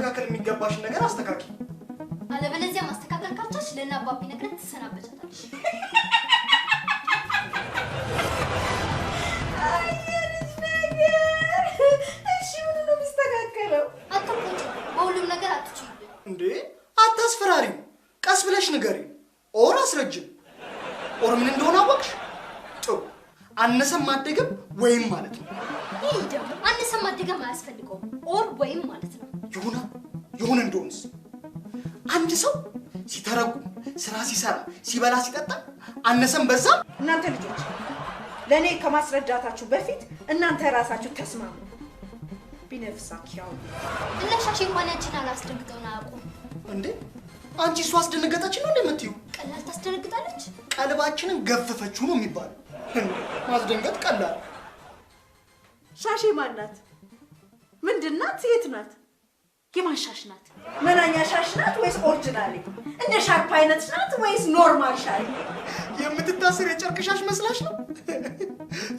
ማስተካከል የሚገባሽን ነገር አስተካክይ። አለበለዚያ ማስተካከል ካልቻልሽ ለእነ አባቢ ነግረን ትሰናበቻታለሽ። አይ የልጅ ነገር። እሺ ምኑ ነው የሚስተካከለው? አትቆጪ፣ በሁሉም ነገር አትችይብን። እንዴ አታስፈራሪው። ቀስ ብለሽ ንገሪው። Or አስረጅም። Or ምን እንደሆነ አወቅሽ? ጥሩ። አነሰም አደገም ወይም ማለት ነው። ይህ ደግሞ አነሰም አደገም አያስፈልገውም። Or ወይም ማለት ነው። ይሁና ይሁን እንደሆንስ አንድ ሰው ሲተረጉም፣ ስራ ሲሰራ፣ ሲበላ፣ ሲጠጣ አነሰም በዛም እናንተ ልጆች ለእኔ ከማስረዳታችሁ በፊት እናንተ ራሳችሁ ተስማሙ። ቢነፍሳኪያው እነ ሻሼ እንኳን ያንቺን አላስደንግጠውን አያውቁም። እንዴ አንቺ እሷ አስደነገጠች ነው እንደምትዩ? ቀላል ታስደነግጣለች። ቀልባችንን ገፈፈችው ነው የሚባለው። እንዴ ማስደንገጥ ቀላል። ሻሼ ማን ናት? ምንድን ናት? የት ናት? የማን ሻሽ ናት? መናኛ ሻሽ ናት ወይስ original? እንደ ሻርፕ አይነት ናት ወይስ normal ሻሽ? የምትታሰር የጨርቅ ሻሽ መስላሽ ነው?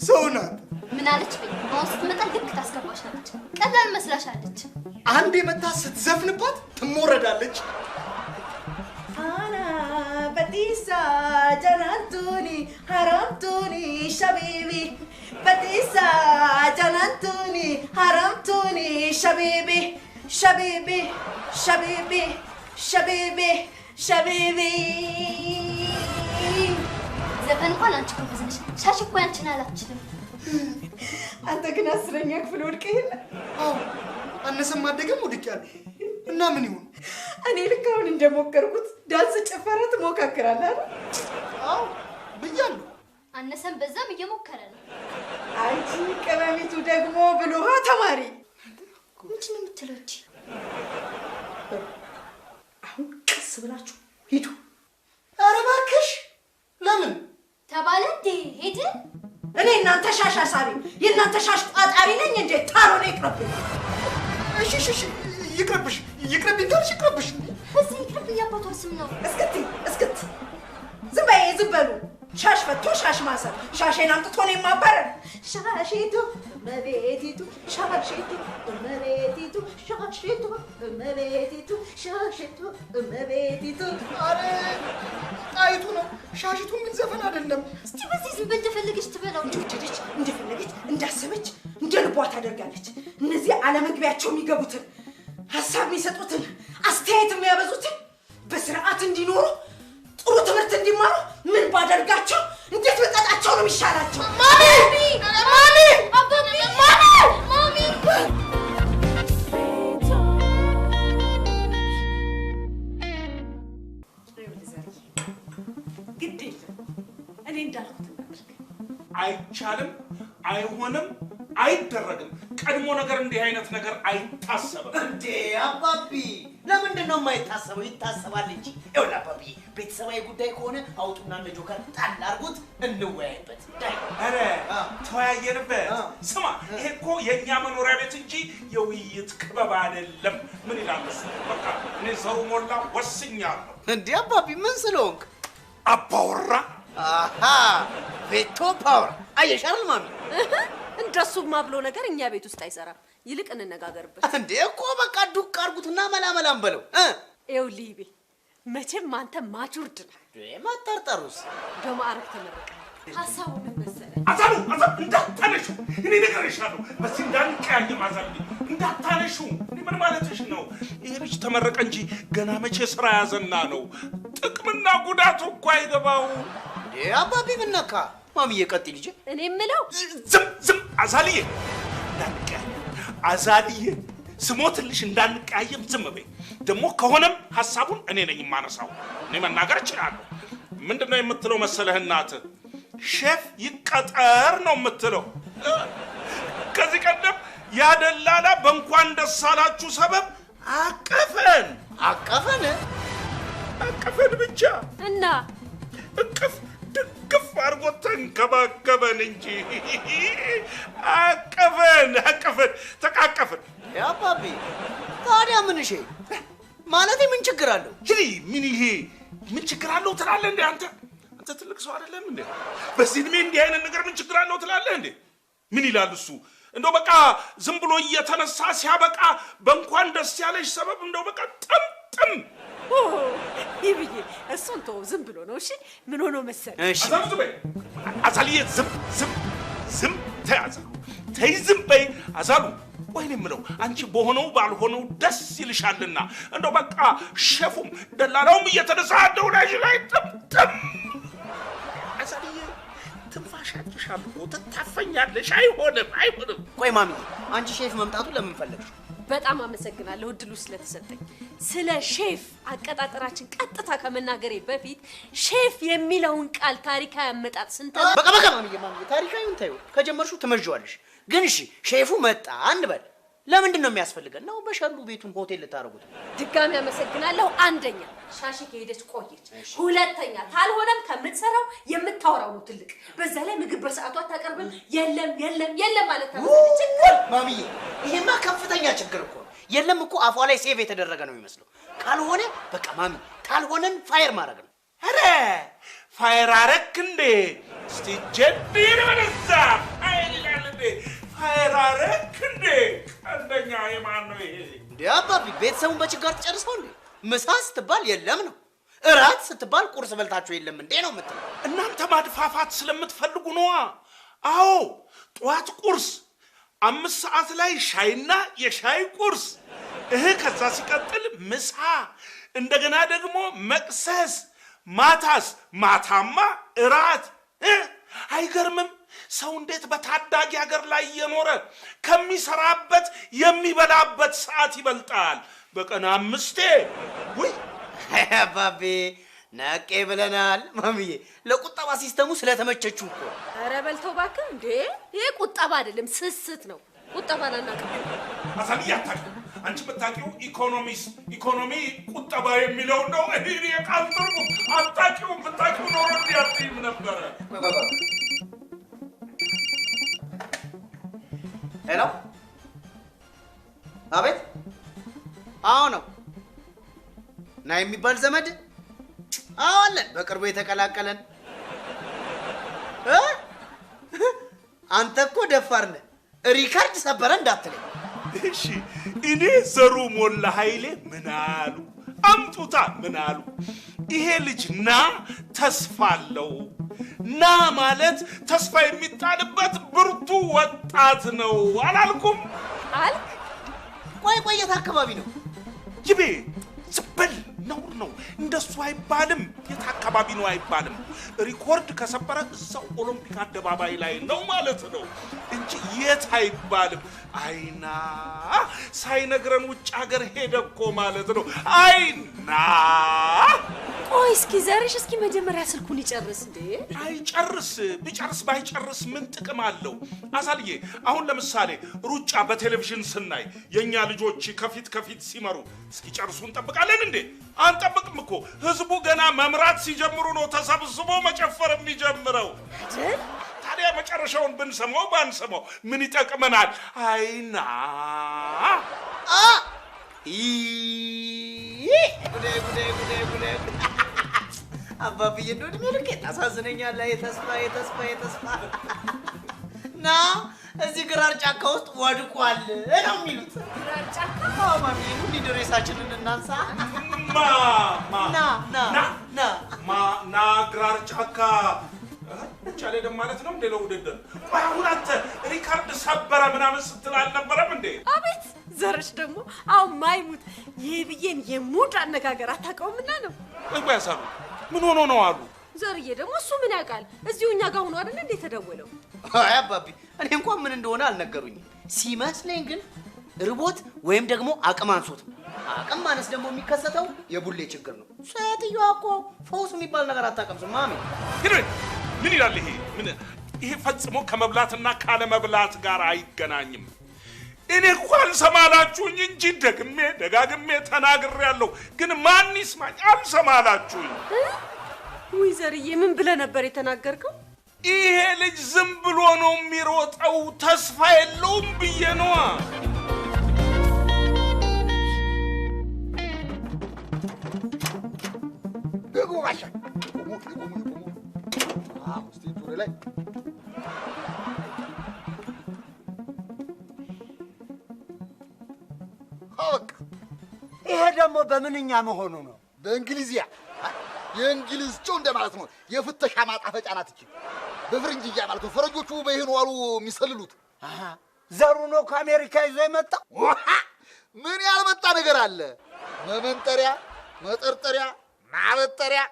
ሰው ናት። ምን አለች በይ። አሁን ስትመጣ ልክ ታስገባሻለች። ቀላል መስላሻለች። አንድ የመታ ስትዘፍንባት ትሞረዳለች። አና በጢሳ ጀናንቱኒ ሀረምቱኒ ሸቢቢ በጢሳ ጀናንቱኒ ሀረምቱኒ ሸቢቢ ሸቢቢ ሸቢቢ ሸቢቢ ሸቢቢ። ዘፈን እንኳን አንቺ ጎበዝ ነሽ። ሻሽ እኮ ያንቺን አላችልም። አንተ ግን 10ኛ ክፍል ወድቀህ የለ? አዎ አነሰም አደገም ወድቄያለሁ። እና ምን ይሁን? እኔ ልክ አሁን እንደሞከርኩት ዳንስ፣ ጭፈራ ትሞካክራለህ አይደል? አዎ ብያለሁ። አነሰም በዛም እየሞከረ ነው። አንቺ ቅመሚቱ ደግሞ ብሎሃ ተማሪ። ምንድን ነው የምትለው እቺ? አሁን ቀስ ብላችሁ ሂዱ። ኧረ እባክሽ ለምን ተባለ እንዴ? ሄድን? እኔ እናንተ ሻሽ አሳሪ የእናንተ ሻሽ ቋጣሪ ነኝ እንዴ? ታሮኔ ይቅርብኝ። እሺ እሺ እሺ ይቅርብሽ፣ ይቅርብኝ ካልሽ ይቅርብሽ። በዚህ ይቅርብ እያባቷ ስም ነው። እስክት እስክት ዝም በይ፣ ዝም በሉ። ሻሽ ፈቶ ሻሽ ማሰር፣ ሻሼን አምጥቶ እኔን ማባረር። ሻሽቱ እመቤቲቱ፣ ሻሽቱ እመቤቲቱ፣ ሻሽቱ እመቤቲቱ፣ ሻሽቱ እመቤቲቱ። አረ ጣይቱ ነው ሻሽቱ ምን ዘፈን አይደለም። እስቲ በዚህ ዝም በል እንደፈለገች ትበላው። እንደወደደች እንደፈለገች እንዳሰበች እንደ ልቧ ታደርጋለች። እነዚህ አለመግቢያቸው የሚገቡትን ሀሳብ የሚሰጡትን አስተያየት የሚያበዙትን በስርዓት እንዲኖሩ ጥሩ ትምህርት እንዲማሩ ምን ባደርጋቸው እንዴት ብቀጣቸው ነው የሚሻላቸው? ማሚ ማሚ አባቢ ማሚ ማሚ ግድ የለም እኔ እንዳልኩት እናድርግ። አይቻልም፣ አይሆንም፣ አይደረግም። ቀድሞ ነገር እንዲህ አይነት ነገር አይታሰብም። እንዴ አባቢ ለምንድን ነው የማይታሰበው? ይታሰባል እንጂ። ይኸውልህ አባቢ ቤተሰባዊ ጉዳይ ከሆነ አውጡና እንደ ጆከር ጣል አድርጉት፣ እንወያይበት። ዳይ ኧረ ተወያየንበት። ስማ ይሄ እኮ የእኛ መኖሪያ ቤት እንጂ የውይይት ክበብ አይደለም። ምን ይላል እሱ? በቃ እኔ ዘሩ ሞላ ወስኛለሁ። እንዴ አባቢ ምን ስለሆንክ? አባወራ አሃ veto power። አየሽ አይደል ማሚ? እንደሱማ ብሎ ነገር እኛ ቤት ውስጥ አይሰራም። ይልቅ እንነጋገርበት። እንዴ እኮ በቃ ዱቅ አድርጉትና መላመላም በለው። ይኸውልህ ይቤ መቼም አንተ matured ነህ፣ ማጠርጠሩስ በማዕረግ ተመርቀሃል። ሀሳቡ ምን መሰለህ? አዛሉ አዛሉ እንዳታነሹ፣ እኔ እነግርሻለሁ። በዚህ እንዳንቀያየም አዛሉ እንዳታነሹ። እኔ ምን ማለትሽ ነው? ይሄ ልጅ ተመረቀ እንጂ ገና መቼ ስራ ያዘና ነው? ጥቅምና ጉዳቱ እኮ አይገባው። እንዴ አባቢ ምን ነካ? ማሚዬ ቀጥይ ልጄ። እኔ የምለው ዝም ዝም አዛልዬ፣ እንዳንቀያየም አዛልዬ፣ ስሞትልሽ እንዳንቀያየም ዝም በይ። ደግሞ ከሆነም ሀሳቡን እኔ ነኝ የማነሳው። እኔ መናገር እችላለሁ። ምንድን ነው የምትለው መሰለህ እናትህ? ሼፍ ይቀጠር ነው የምትለው። ከዚህ ቀደም ያ ደላላ በእንኳን ደስ አላችሁ ሰበብ አቀፈን አቀፈን አቀፈን ብቻ እና እቅፍ ድግፍ አድርጎ ተንከባከበን እንጂ አቀፈን አቀፈን ተቃቀፈን። አባቢ ታዲያ ምን እሺ ማለቴ ምን ችግር አለው? ይሄ ምን ይሄ ምን ችግር አለው ትላለህ እንዴ አንተ? አንተ ትልቅ ሰው አይደለም እንዴ? በዚህ እድሜ እንዲህ አይነት ነገር ምን ችግር አለው ትላለህ እንዴ? ምን ይላል እሱ? እንደው በቃ ዝም ብሎ እየተነሳ ሲያበቃ በእንኳን ደስ ያለሽ ሰበብ እንደው በቃ ጥምጥም። ይብዬ እሱን ተወው፣ ዝም ብሎ ነው። እሺ ምን ሆኖ መሰለህ? እሺ አዛሉ ዝም በይ አዛልዬ፣ ዝም ዝም ዝም ተይ አዛሉ፣ ተይ ዝም በይ አዛሉ። ወይኔ የምለው አንቺ በሆነው ባልሆነው ደስ ይልሻልና እንደው በቃ ሼፉም ደላላውም እየተነሳ እንደው ላይሽ ላይ ጥምጥም። አዛልዬ ትንፋሽ ያጥርሻል እኮ ትታፈኛለሽ። አይሆንም አይሆንም። ቆይ ማሚዬ፣ አንቺ ሼፍ መምጣቱ ለምን ፈለግሽ? በጣም አመሰግናለሁ እድሉ ስለተሰጠኝ። ስለ ሼፍ አቀጣጠራችን ቀጥታ ከመናገሬ በፊት ሼፍ የሚለውን ቃል ታሪካዊ አመጣጥ ስንተ በቃ በቃ ማሚዬ፣ ማሚዬ ታሪካዊውን ተይው፣ ከጀመርሽው ትመዥዋለሽ። ግን እሺ ሼፉ መጣ እንበል፣ ለምንድን ነው የሚያስፈልገን? ነው በሸሉ ቤቱን ሆቴል ልታደርጉት ነው? ድጋሚ አመሰግናለሁ። አንደኛ ሻሺ ከሄደች ቆየች። ሁለተኛ ካልሆነም ከምትሰራው የምታወራው ነው ትልቅ። በዛ ላይ ምግብ በሰዓቱ አታቀርብም። የለም የለም የለም ማለት ታበዛለች። ውይ ማሚዬ፣ ይሄማ ከፍተኛ ችግር እኮ ነው። የለም እኮ አፏ ላይ save የተደረገ ነው የሚመስለው። ካልሆነ በቃ ማሚ፣ ካልሆነን fire ማድረግ ነው። ኧረ fire አረክ እንዴ? እስቲ ጀድ ወደዛ fire ይላል እንዴ? Fire አረክ እንዴ? ቀንደኛ የማን ነው ይሄ? እንዴ አባቢ፣ ቤተሰቡን በችጋር ትጨርሰው እንዴ? ምሳ ስትባል የለም ነው፣ እራት ስትባል ቁርስ በልታችሁ የለም እንዴ ነው የምትለው። እናንተ ማድፋፋት ስለምትፈልጉ ነዋ። አዎ ጠዋት ቁርስ 5 ሰዓት ላይ ሻይና የሻይ ቁርስ እህ፣ ከዛ ሲቀጥል ምሳ፣ እንደገና ደግሞ መቅሰስ፣ ማታስ ማታማ እራት እ አይገርምም? ሰው እንዴት በታዳጊ ሀገር ላይ እየኖረ ከሚሰራበት የሚበላበት ሰዓት ይበልጣል። በቀን 5። ውይ አባቤ ነቄ ብለናል። ማሚዬ ለቁጠባ system ኡ ስለተመቸችው እኮ። ኧረ በልተው እባክህ። እንዴ ይሄ ቁጠባ አይደለም ስስት ነው። ቁጠባን አናውቅም። አሳልዬ አታውቂውም። አንቺ የምታውቂው ኢኮኖሚስ ኢኮኖሚ ቁጠባ የሚለው ነው። ይሄ የቃል ትርጉም አታውቂውም። ብታውቂው ኖሮ እንዲህ አትይም ነበረ። Hello፣ አቤት። አዎ ነው ና የሚባል ዘመድ አዎ አለን፣ በቅርቡ የተቀላቀለን። እ? አንተ እኮ ደፋር ነህ። ሪከርድ ሰበረ እንዳትለኝ። እሺ እኔ ዘሩ ሞላ ኃይሌ ምን አሉ? አምጡታ ምን አሉ? ይሄ ልጅ ና ተስፋ አለው። ና ማለት ተስፋ የሚጣልበት ብርቱ ወጣት ነው አላልኩም? አልክ? ቆይ ቆይ፣ የት አካባቢ ነው? ይቤ ዝበል ነውር ነው። እንደሱ አይባልም። የት አካባቢ ነው አይባልም። ሪኮርድ ከሰበረ እዛው ኦሎምፒክ አደባባይ ላይ ነው ማለት ነው እንጂ የት አይባልም። አይና ሳይነግረን ውጭ ሀገር ሄደ እኮ ማለት ነው። አይና ቆይ እስኪ ዘርሽ እስኪ መጀመሪያ ስልኩን ይጨርስ። እንዴ አይጨርስ። ቢጨርስ ባይጨርስ ምን ጥቅም አለው? አሳልዬ አሁን ለምሳሌ ሩጫ በቴሌቪዥን ስናይ የኛ ልጆች ከፊት ከፊት ሲመሩ እስኪጨርሱ እንጠብቃለን እንዴ? አንጠብቅም እኮ። ህዝቡ ገና መምራት ሲጀምሩ ነው ተሰብስቦ መጨፈር የሚጀምረው። አይደል? ታዲያ መጨረሻውን ብንሰማው ባንሰማው ምን ይጠቅመናል? አይና አ ኢ ጉዴ ጉዴ ጉዴ ጉዴ! አባብዬ እንደው እድሜ ልኬ ታሳዝነኛለህ። የተስፋ የተስፋ የተስፋ ና እዚህ ግራር ጫካ ውስጥ ወድቋል ነው የሚሉት። ግራር ጫካ? አዎ ማሚዬ፣ ኑ እንሂድ፣ ሬሳችንን እናንሳ። ማ ማ ና ና ና ማ ና ግራር ጫካ ብቻ ላይ ደግሞ ማለት ነው እንደ ለውድድር። ቆይ አሁን አንተ ሪካርድ ሰበረ ምናምን ስትል አልነበረም እንዴ? አቤት ዘርሽ ደግሞ አሁን ማይሙት የብዬን የሙድ አነጋገር አታውቀውምና ነው። ቆይ ቆይ አሳሉ ምን ሆኖ ነው አሉ? ዘርዬ ደግሞ እሱ ምን ያውቃል? እዚሁ እኛ ጋር ሆኖ አይደል እንዴ የተደወለው? አይ አባቢ፣ እኔ እንኳን ምን እንደሆነ አልነገሩኝም። ሲመስለኝ ግን ርቦት ወይም ደግሞ አቅም አንሶት ነው። አቅም ማነስ ደግሞ የሚከሰተው የቡሌ ችግር ነው። ሴትዮዋ እኮ ፈውስ የሚባል ነገር አታውቅም። ማሚ ሂድ። ምን ይላል ይሄ? ምን ይሄ ፈጽሞ ከመብላትና ካለመብላት ጋር አይገናኝም። እኔ እኮ አልሰማላችሁኝ እንጂ ደግሜ ደጋግሜ ተናግሬያለሁ። ግን ማን ይስማኝ? አልሰማላችሁኝ። ውይ ዘርዬ፣ ምን ብለህ ነበር የተናገርከው? ይሄ ልጅ ዝም ብሎ ነው የሚሮጠው፣ ተስፋ የለውም ብዬ ነዋ። ደግሞ ባሻ ቆሙ ቆሙ ቆሙ። አዎ፣ እስቲ ወደ ላይ። ደግሞ በምንኛ መሆኑ ነው? በእንግሊዝያ የእንግሊዝ ጨው እንደማለት ነው። የፍተሻ ማጣፈጫ ናት እቺ። በፍረንጅያ ማለት ነው። ፈረንጆቹ በይህን ዋሉ የሚሰልሉት። ዘሩ ነው ከአሜሪካ ይዞ የመጣው። ምን ያልመጣ ነገር አለ? መመንጠሪያ፣ መጠርጠሪያ፣ ማበጠሪያ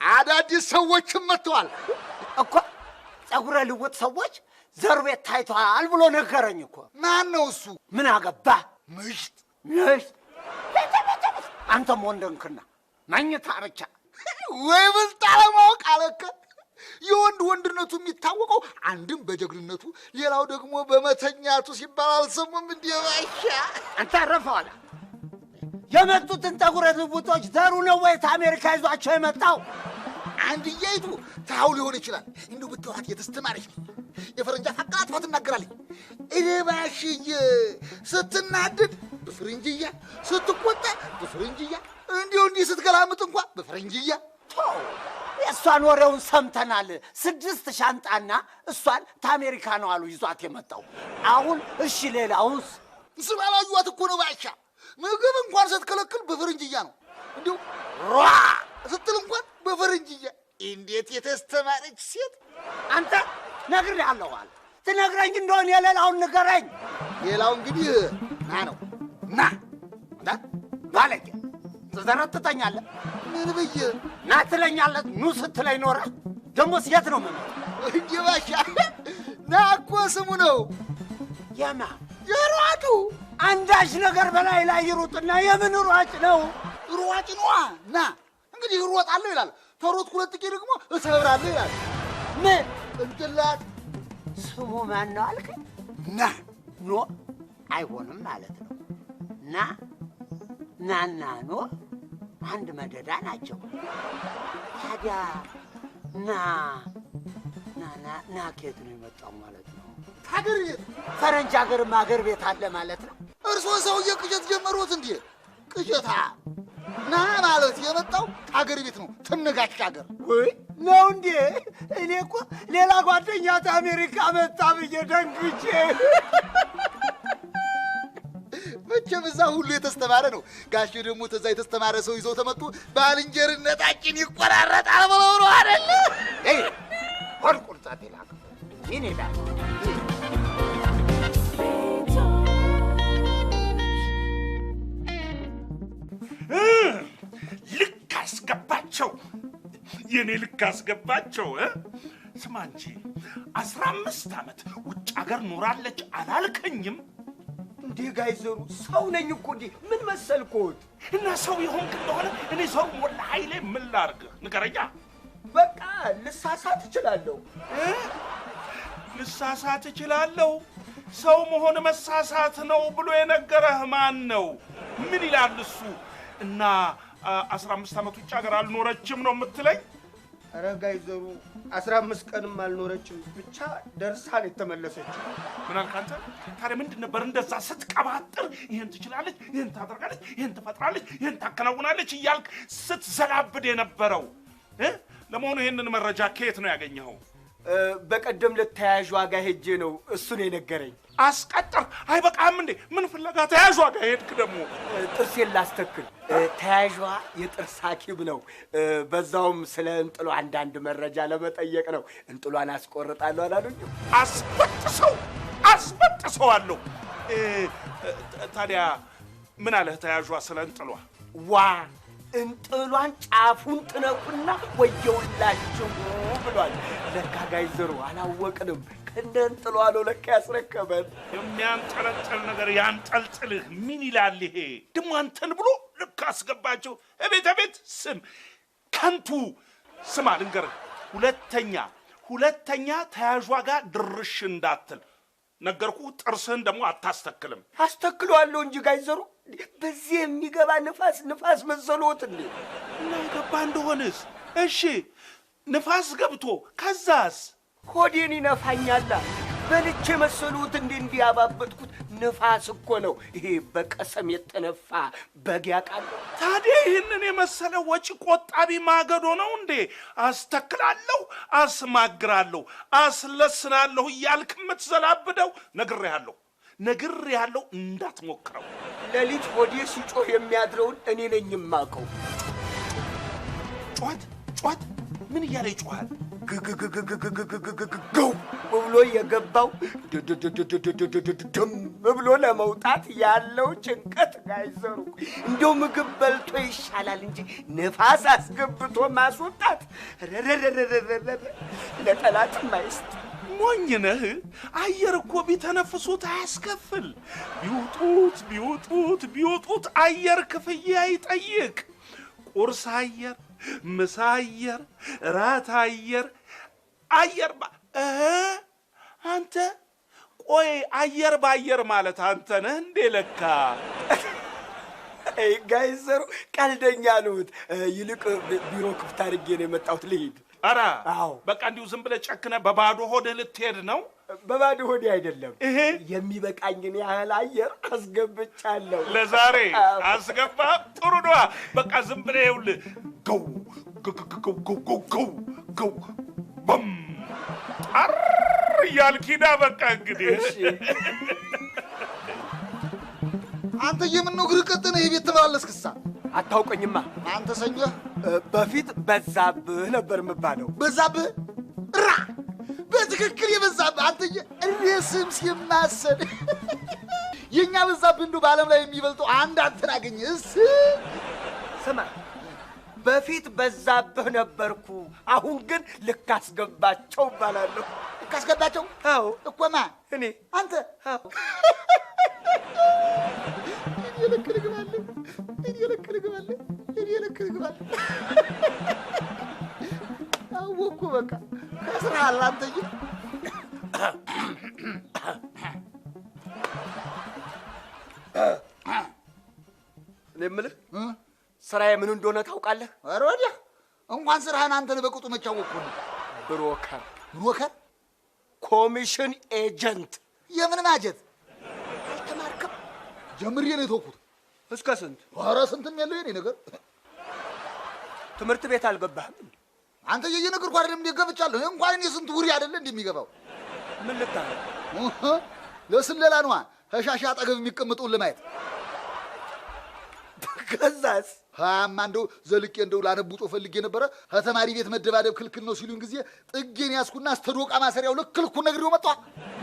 አዳዲስ ሰዎችም መጥተዋል እኮ። ጸጉረ ልውጥ ሰዎች ዘሩ ቤት ታይተዋል ብሎ ነገረኝ እኮ። ማን ነው እሱ? ምን አገባ? ምሽት ምሽት። አንተም ወንደንክና መኝታ ብቻ። ወይ ብልጥ አለማወቅ አለከ። የወንድ ወንድነቱ የሚታወቀው አንድም በጀግንነቱ ሌላው ደግሞ በመተኛቱ ሲባል አልሰሙም እንዴ? ባሻ አንተ አረፈዋል። የመጡትን ጠጉረ ልውጦች ዘሩ ነው ወይ አሜሪካ ይዟቸው የመጣው? አንድያይቱ ታው ሊሆን ይችላል። እንዲሁ ብትዋት የተስተማረች የፈረንጅ አፍ አቀላጥፋ ትናገራለች። እኔ ባሽዬ ስትናደድ በፈረንጅያ፣ ስትቆጣ በፈረንጅያ፣ እንዲሁ እንዲህ ስትገላምጥ እንኳ በፈረንጅያ። ተው፣ የእሷን ወሬውን ሰምተናል። 6 ሻንጣና እሷን ታሜሪካ ነው አሉ ይዟት የመጣው። አሁን እሺ ሌላውስ? ስላላዩዋት እኮ ነው ባሻ። ምግብ እንኳን ስትከለክል በፈረንጅያ ነው። እንዲሁ ሯ ስትል እንኳን በፈረንጅያ። እንዴት የተስተማረች ሴት! አንተ ነግሬሃለሁ አለ። ትነግረኝ እንደሆነ የሌላውን ንገረኝ። ሌላው እንግዲህ ና ነው ና ና ባለጌ ትዘረጥጠኛለህ። ምን ብዬ ና ትለኛለህ? ኑ ስትለኝ ኖረህ ደግሞስ የት ነው የምመጣው? እንዴ ባሻ ና እኮ ስሙ ነው። የማ የሯጩ። አንዳች ነገር በላይ ላይ ይሩጥና የምን ሯጭ ነው? ሯጭ ነዋ። ና እንግዲህ እሮጣለሁ ይላል። ተሮጥኩ ሁለት ጊዜ ደግሞ እሰብራለሁ ይላል። ምን ጭንቅላት። ስሙ ማን ነው አልከኝ? ና ኖ አይሆንም ማለት ነው። ና ናና ኖ አንድ መደዳ ናቸው። ታዲያ ና ና ና ና ከየት ነው የመጣው ማለት ነው? ከሀገር ቤት። ፈረንጅ ሀገርም ሀገር ቤት አለ ማለት ነው። እርስዎ ሰውዬ ቅዠት ጀመሩት እንዴ? ቅዠታ ና ማለት የመጣው ከሀገር ቤት ነው። ትነጋች ሀገር ወይ ነው እንዴ? እኔ እኮ ሌላ ጓደኛ ከአሜሪካ መጣ ብዬ ደንግጬ። መቼም እዛ ሁሉ የተስተማረ ነው። ጋሼ ደግሞ ተዛ የተስተማረ ሰው ይዘው ተመጡ ባልንጀርነታችን ይቆራረጣል ብለው ነው አይደል? አይ ሆድ ቁርጣት ይላል። ምን ይላል? ልክ አስገባቸው፣ የኔ ልክ አስገባቸው። ስማ እንጂ 15 ዓመት ውጭ ሀገር ኖራለች አላልከኝም? እንዴ ጋይዘሩ ሰው ነኝ እኮ እንዴ! ምን መሰልኮት? እና ሰው የሆንክ እንደሆነ እኔ ሰው ሞላ ኃይሌ ምን ላድርግህ ንገረኛ። በቃ ልሳሳት እችላለሁ። ልሳሳት እችላለሁ? ሰው መሆን መሳሳት ነው ብሎ የነገረህ ማን ነው? ምን ይላል እሱ? እና 15 ዓመት ውጭ ሀገር አልኖረችም ነው የምትለኝ? ኧረ ጋይዘሩ 15 ቀንም አልኖረችም፣ ብቻ ደርሳ ነው የተመለሰችው። ምን አልክ አንተ? ታዲያ ምንድን ነበር እንደዛ ስትቀባጥር ይሄን ትችላለች፣ ይሄን ታደርጋለች፣ ይሄን ትፈጥራለች፣ ይሄን ታከናውናለች እያልክ ስትዘላብድ የነበረው? ለመሆኑ ይሄንን መረጃ ከየት ነው ያገኘኸው? በቀደም ለተያያዥ ዋጋ ሄጄ ነው እሱን የነገረኝ። አስቀጥር አይበቃም እንዴ? ምን ፍለጋ ተያያዥ ዋጋ ሄድክ ደግሞ? ጥርሴን ላስተክል። ተያያዧ የጥርስ ሐኪም ነው። በዛውም ስለ እንጥሏ አንዳንድ መረጃ ለመጠየቅ ነው። እንጥሏን አስቆርጣለሁ አላሉኝም? አስበጥሰዋለሁ። ታዲያ ምን አለህ ተያያዧ ስለ እንጥሏ? ዋ እንጥሏን ጫፉን ጥነቁና ወየውላችሁ ብሏል። ለካ ጋይዘሩ አላወቅንም። ከነ እንጥሏ ነው ለካ ያስረከበን። የሚያንጠለጥል ነገር ያንጠልጥልህ። ምን ይላል ይሄ ደግሞ? አንተን ብሎ ልክ አስገባቸው። እቤት እቤት ስም ከንቱ ስማ ልንገርህ፣ ሁለተኛ ተያዧ ጋር ድርሽ እንዳትል ነገርኩህ። ጥርስህን ደግሞ አታስተክልም። አስተክለዋለሁ እንጂ ጋይዘሩ፣ በዚህ የሚገባ ንፋስ ንፋስ መሰሎት እንዴ? እና የገባ እንደሆነስ? እሺ ንፋስ ገብቶ ከዛስ? ሆዴን ይነፋኛላ። በልቼ መሰሎት እንዴ እንዲህ ያባበጥኩት? ንፋስ እኮ ነው ይሄ በቀሰም የተነፋ በግ ያውቃል። ታዲያ ይህንን የመሰለ ወጪ ቆጣቢ ማገዶ ነው እንዴ? አስተክላለሁ፣ አስማግራለሁ፣ አስለስናለሁ እያልክ የምትዘላብደው? ነግሬሃለሁ፣ ነግሬሃለሁ፣ እንዳትሞክረው። ሌሊት ሆዴ ሲጮህ የሚያድረውን እኔ ነኝ የማውቀው። ጩኸት ጩኸት ምን እያለ ይጮሃል? ግግግግግግግግግግው ብሎ የገባው ድድድድድድድድድም ብሎ ለመውጣት ያለው ጭንቀት ጋይዘሩ እንደው ምግብ በልቶ ይሻላል እንጂ ነፋስ አስገብቶ ማስወጣት ረረረረረረ ለጠላትም አይስጥ። ሞኝ ነህ። አየር እኮ ቢተነፍሱት አያስከፍል። ቢውጡት ቢውጡት ቢውጡት አየር ክፍያ አይጠይቅ። ቁርስ አየር፣ ምሳ አየር፣ ራት አየር፣ አየር አንተ ቆይ አየር በአየር ማለት አንተ ነህ እንዴ? ለካ አይ ጋይዘሩ ቀልደኛ ነዎት። ይልቅ ቢሮ ክፍት አድርጌ ነው የመጣሁት፣ ልሂድ። ኧረ አዎ። በቃ እንዲሁ ዝም ብለህ ጨክነህ በባዶ ሆድህ ልትሄድ ነው? በባዶ ሆዴ አይደለም፣ የሚበቃኝን ያህል አየር አስገብቻለሁ። ለዛሬ አስገባ። ጥሩ ነዋ። በቃ ዝም ብለህ ይኸውልህ ገው ገው ገው ገው ገው ገው በም አር እያልክ ሂዳ። በቃ እንግዲህ አንተ የምን ነው እግርህ ቀጠነ? ይሄ ቤት ተመላለስክሳ? አታውቀኝማ። አንተ ሰኞ በፊት በዛብህ ነበር የምባለው። በዛብህ ራ በትክክል የበዛብህ አንተዬ፣ እኔ ስም ሲማሰል የኛ በዛብህ እንደው በዓለም ላይ የሚበልጠው አንድ አንተን አገኘህ። እስ ስማ፣ በፊት በዛብህ ነበርኩ፣ አሁን ግን ልክ አስገባቸው እባላለሁ። ልክ አስገባቸው? አዎ። እኮ ማን? እኔ። አንተ? አዎ። እኔ ልክ ልግባለህ፣ እኔ ልክ ልግባለህ፣ እኔ ልክ ልግባለህ። አወኩ በቃ ከስራሃል አንተዬ። እኔ የምልህ ስራዬ ምን እንደሆነ ታውቃለህ? ኧረ ወዲያ እንኳን ስራህን አንተን በቅጡ መች አወቅኩህ። Broker። Broker? Commission agent። የምን ማጀት? አልተማርክም? ጀምሬ ነው የተውኩት። እስከ ስንት? ኧረ ስንትም ያለው የኔ ነገር። ትምህርት ቤት አልገባህም? አንተ እየነገርኩህ አይደለም እንዴ? ገብቻለሁ። እንኳን እኔ ስንት ውሪ አይደለ እንዴ የሚገባው? ምን ልታረግ? ለስለላ ነዋ። ከሻሻ አጠገብ የሚቀመጠውን ለማየት። ከዛስ? ሀያማ እንደው ዘልቄ እንደው ላነቡጦ ፈልጌ ነበረ። ከተማሪ ቤት መደባደብ ክልክል ነው ሲሉኝ ጊዜ ጥጌን ያዝኩና አስተዶቃ ማሰሪያው ልክ ልኩን ነግሬው መጣሁ።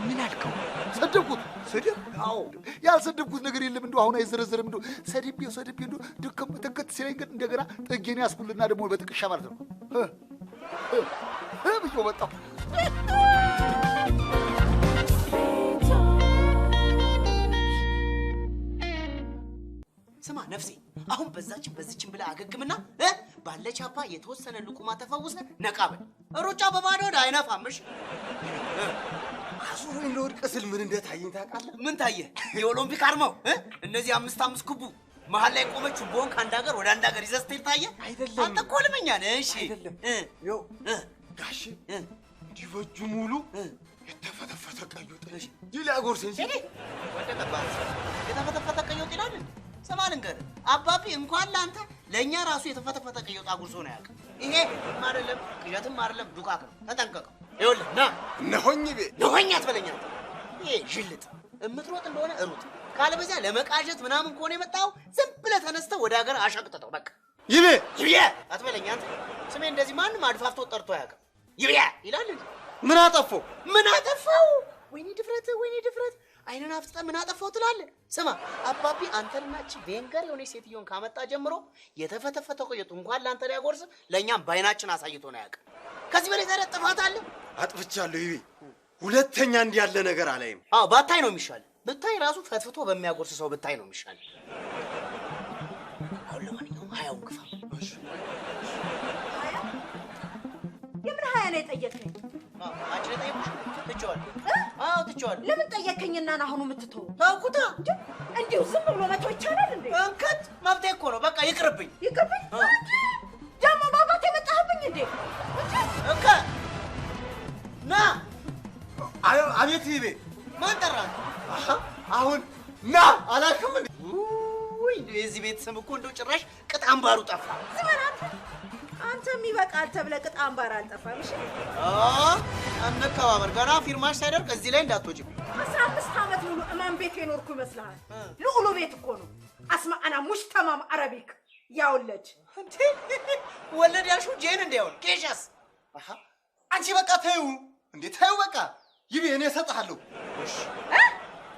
ምን አልከው? ሰደብኩት። ስድብ? አዎ፣ ያልሰደብኩት ነገር የለም። እንደው አሁን አይዘረዘርም። እንደው ሰድቤው ሰድቤው እንደው ድክም ትክት ሲለኝ ግን እንደገና ጥጌን ያዝኩልና ደግሞ በጥቅሻ ማለት ነው ብዬው መጣሁ። ስማ ነፍሴ፣ አሁን በዛችን በዚችን ብለህ አገግምና ባለ ቻፓ የተወሰነ ልቁማ ተፈውሰ ነቃ በል። ሩጫ በባዶ ሆድ አይነፋም። እሺ አዙሮኝ ለወድቅ ስል ምን እንደታየኝ ታውቃለህ? ምን ታየ? የኦሎምፒክ አርማው እነዚህ አምስት አምስት ክቡ መሀል ላይ ቆመችው ቦን ከአንድ ሀገር ወደ አንድ ሀገር ይዘህ ስትሄድ ታየ? አይደለም። አንተ እኮ ህልመኛ ነህ። እሺ አይደለም። ይኸው ጋሼ እንዲህ በእጁ ሙሉ የተፈተፈተ ቀይ ወጥ ሊያጎርሰኝ ሲል ወደቀባት። የተፈተፈተ ቀይ ወጥ ይላል እንዴ? ስማ ልንገርህ፣ አባቢ እንኳን ለአንተ ለእኛ ራሱ የተፈተፈተ ቀይ ወጥ አጉርሶ ነው ያውቅ። ይሄ አይደለም ቅዠትም አይደለም ዱካክ ነው። ተጠንቀቀው። ይኸውልህ ና እነሆኝ ቤ ነሆኝ አትበለኝ አንተ። ይሄ ዥልጥ የምትሮጥ እንደሆነ እሩጥ፣ ካለበዚያ ለመቃዠት ምናምን ከሆነ የመጣው ዝም ብለህ ተነስተህ ወደ ሀገር አሻቅጥጠው። በቃ ይቤ ይብዬ አትበለኝ አንተ። ስሜ እንደዚህ ማንም አድፋፍቶ ጠርቶ አያውቅም። ይብዬ ይላል እንዴ? ምን አጠፋው? ምን አጠፋው? ወይኔ ድፍረት፣ ወይኔ ድፍረት! አይንን አፍጥጠህ ምን አጠፋው ትላለህ? ስማ አባቢ አንተንና እቺ ቬንገር የሆነች ሴትዮን ካመጣ ጀምሮ የተፈተፈተው ቀይ ወጥ እንኳን ለአንተ ሊያጎርስ ለእኛም በአይናችን አሳይቶ ነው ያውቅ። ከዚህ በላይ ታዲያ ጥፋት አለ? አጥፍቻለሁ ይቤ። ሁለተኛ እንዲህ ያለ ነገር አላይም። አዎ ባታይ ነው የሚሻል። ብታይ ራሱ ፈትፍቶ በሚያጎርስ ሰው ብታይ ነው የሚሻል። አሁን ለማንኛውም 20ውን ግፋ። የምን 20 ነው የጠየከኝ? አንቺ ነው የጠየኩሽ? ትቼዋለሁ። አዎ ትቼዋለሁ። ለምን ጠየከኝና ነው አሁኑ የምትተወው? ተውኩታ። እንዲሁ ዝም ብሎ መተው ይቻላል እንዴ? እንከት መብቴ እኮ ነው። በቃ ይቅርብኝ። ይቅርብኝ? ደግሞ ባባት የመጣህብኝ እንዴ? እንከ ና። አቤት ይቤ። ማን ጠራህ? አሁን ና አላልክም እንዴ? ውይ እንደው የዚህ ቤት ስም እኮ እንደው ጭራሽ ቅጥ አምባሩ ጠፋ። ዝም በል አንተ። አንተ አንተም ይበቃል ተብለህ ቅጥ አምባር አልጠፋም። እሺ እንከባበር። ገና ፊርማሽ ሳይደርቅ እዚህ ላይ እንዳትወጪብኝ። 15 ዓመት ሙሉ እማን ቤት የኖርኩ ይመስልሃል? ልዑሉ ቤት እኮ ነው። አስማአና ሙሽ ተማም አረቢክ ያውለጅ እንዴ ወለድ ያልሽው ጄን እንዲያውን ኬሻስ አሃ አንቺ በቃ ተይው እንዴ ተይው በቃ ይቤ እኔ እሰጥሃለሁ። እሺ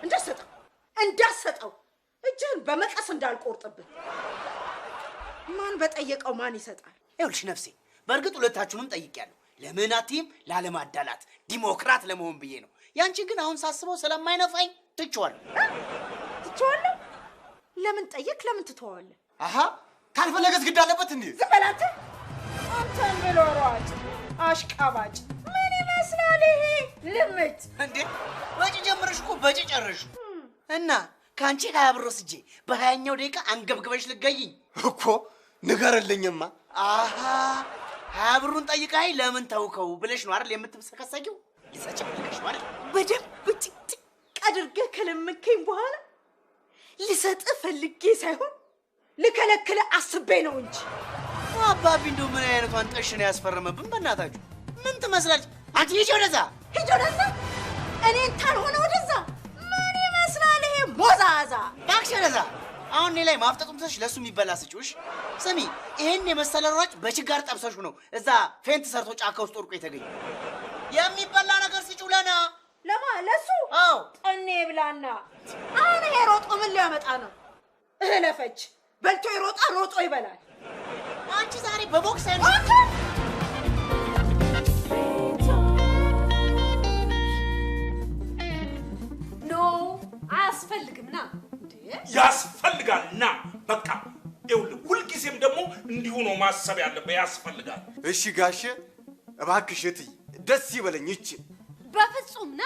እንዳትሰጠው እንዳትሰጠው እጅህን በመቀስ እንዳልቆርጥብህ። ማን በጠየቀው ማን ይሰጣል? ይኸውልሽ ነፍሴ፣ በእርግጥ ሁለታችሁንም ጠይቄያለሁ። ለምን አትይም? ላለማዳላት ዲሞክራት ለመሆን ብዬ ነው። ያንቺ ግን አሁን ሳስበው ስለማይነፋኝ ትቼዋለሁ። ትቼዋለሁ? ለምን ጠየቅ? ለምን ትተዋለህ? አሃ ካልፈለገስ ግድ አለበት እንዴ? ዝም በል አንተ። አንተን ብሎ ሯጭ አሽቃባጭ ምን ይመስላል ይሄ ልምጭ? እንዴ በጭ ጀምረሽ እኮ በጭ ጨረሽ። እና ከአንቺ 20 ብር ወስጄ በ20ኛው ደቂቃ አንገብግበሽ ልገይኝ እኮ ንገርልኝማ። አሃ 20 ብሩን ጠይቃኝ ለምን ተውከው ብለሽ ነው አይደል የምትብሰከሰኪው? ልሰጭ ብለሽ ነው አይደል? በደንብ ጭቅጭቅ አድርገህ ከለመንከኝ በኋላ ልሰጥህ ፈልጌ ሳይሆን ልከለክልህ አስቤ ነው እንጂ። አባቢ እንደው ምን አይነቷን ጠሽ ነው ያስፈረመብን? በእናታችሁ ምን ትመስላለች? አንቺ ሂጂ ወደዛ፣ ሂጂ ወደዛ። እኔን ታልሆነ ወደዛ። ምን ይመስላል ይሄ ሞዛዛ? እባክሽ ወደዛ። አሁን እኔ ላይ ማፍጠጡን ትተሽ ለእሱ የሚበላ ስጪው። እሺ ስሚ፣ ይሄን የመሰለ ሯጭ በችጋር ጠብሰሽው ነው እዛ faint ሰርቶ ጫካ ውስጥ ወድቆ የተገኘ። የሚበላ ነገር ስጪው ለና ለማ ለሱ። አዎ ጠኔ ብላና። አሁን ይሄ ሮጦ ምን ሊያመጣ ነው? እህለፈች በልቶ ይሮጣል፣ ሮጦ ይበላል። አንቺ ዛሬ በቦክስ አይነ No አያስፈልግም። ና ያስፈልጋል። ና በቃ ይኸውልህ፣ ሁልጊዜም ደግሞ እንዲሁ ነው ማሰብ ያለብህ። ያስፈልጋል። እሺ ጋሼ፣ እባክሽ እትዬ ደስ ይበለኝ። ይቺ በፍጹም ና።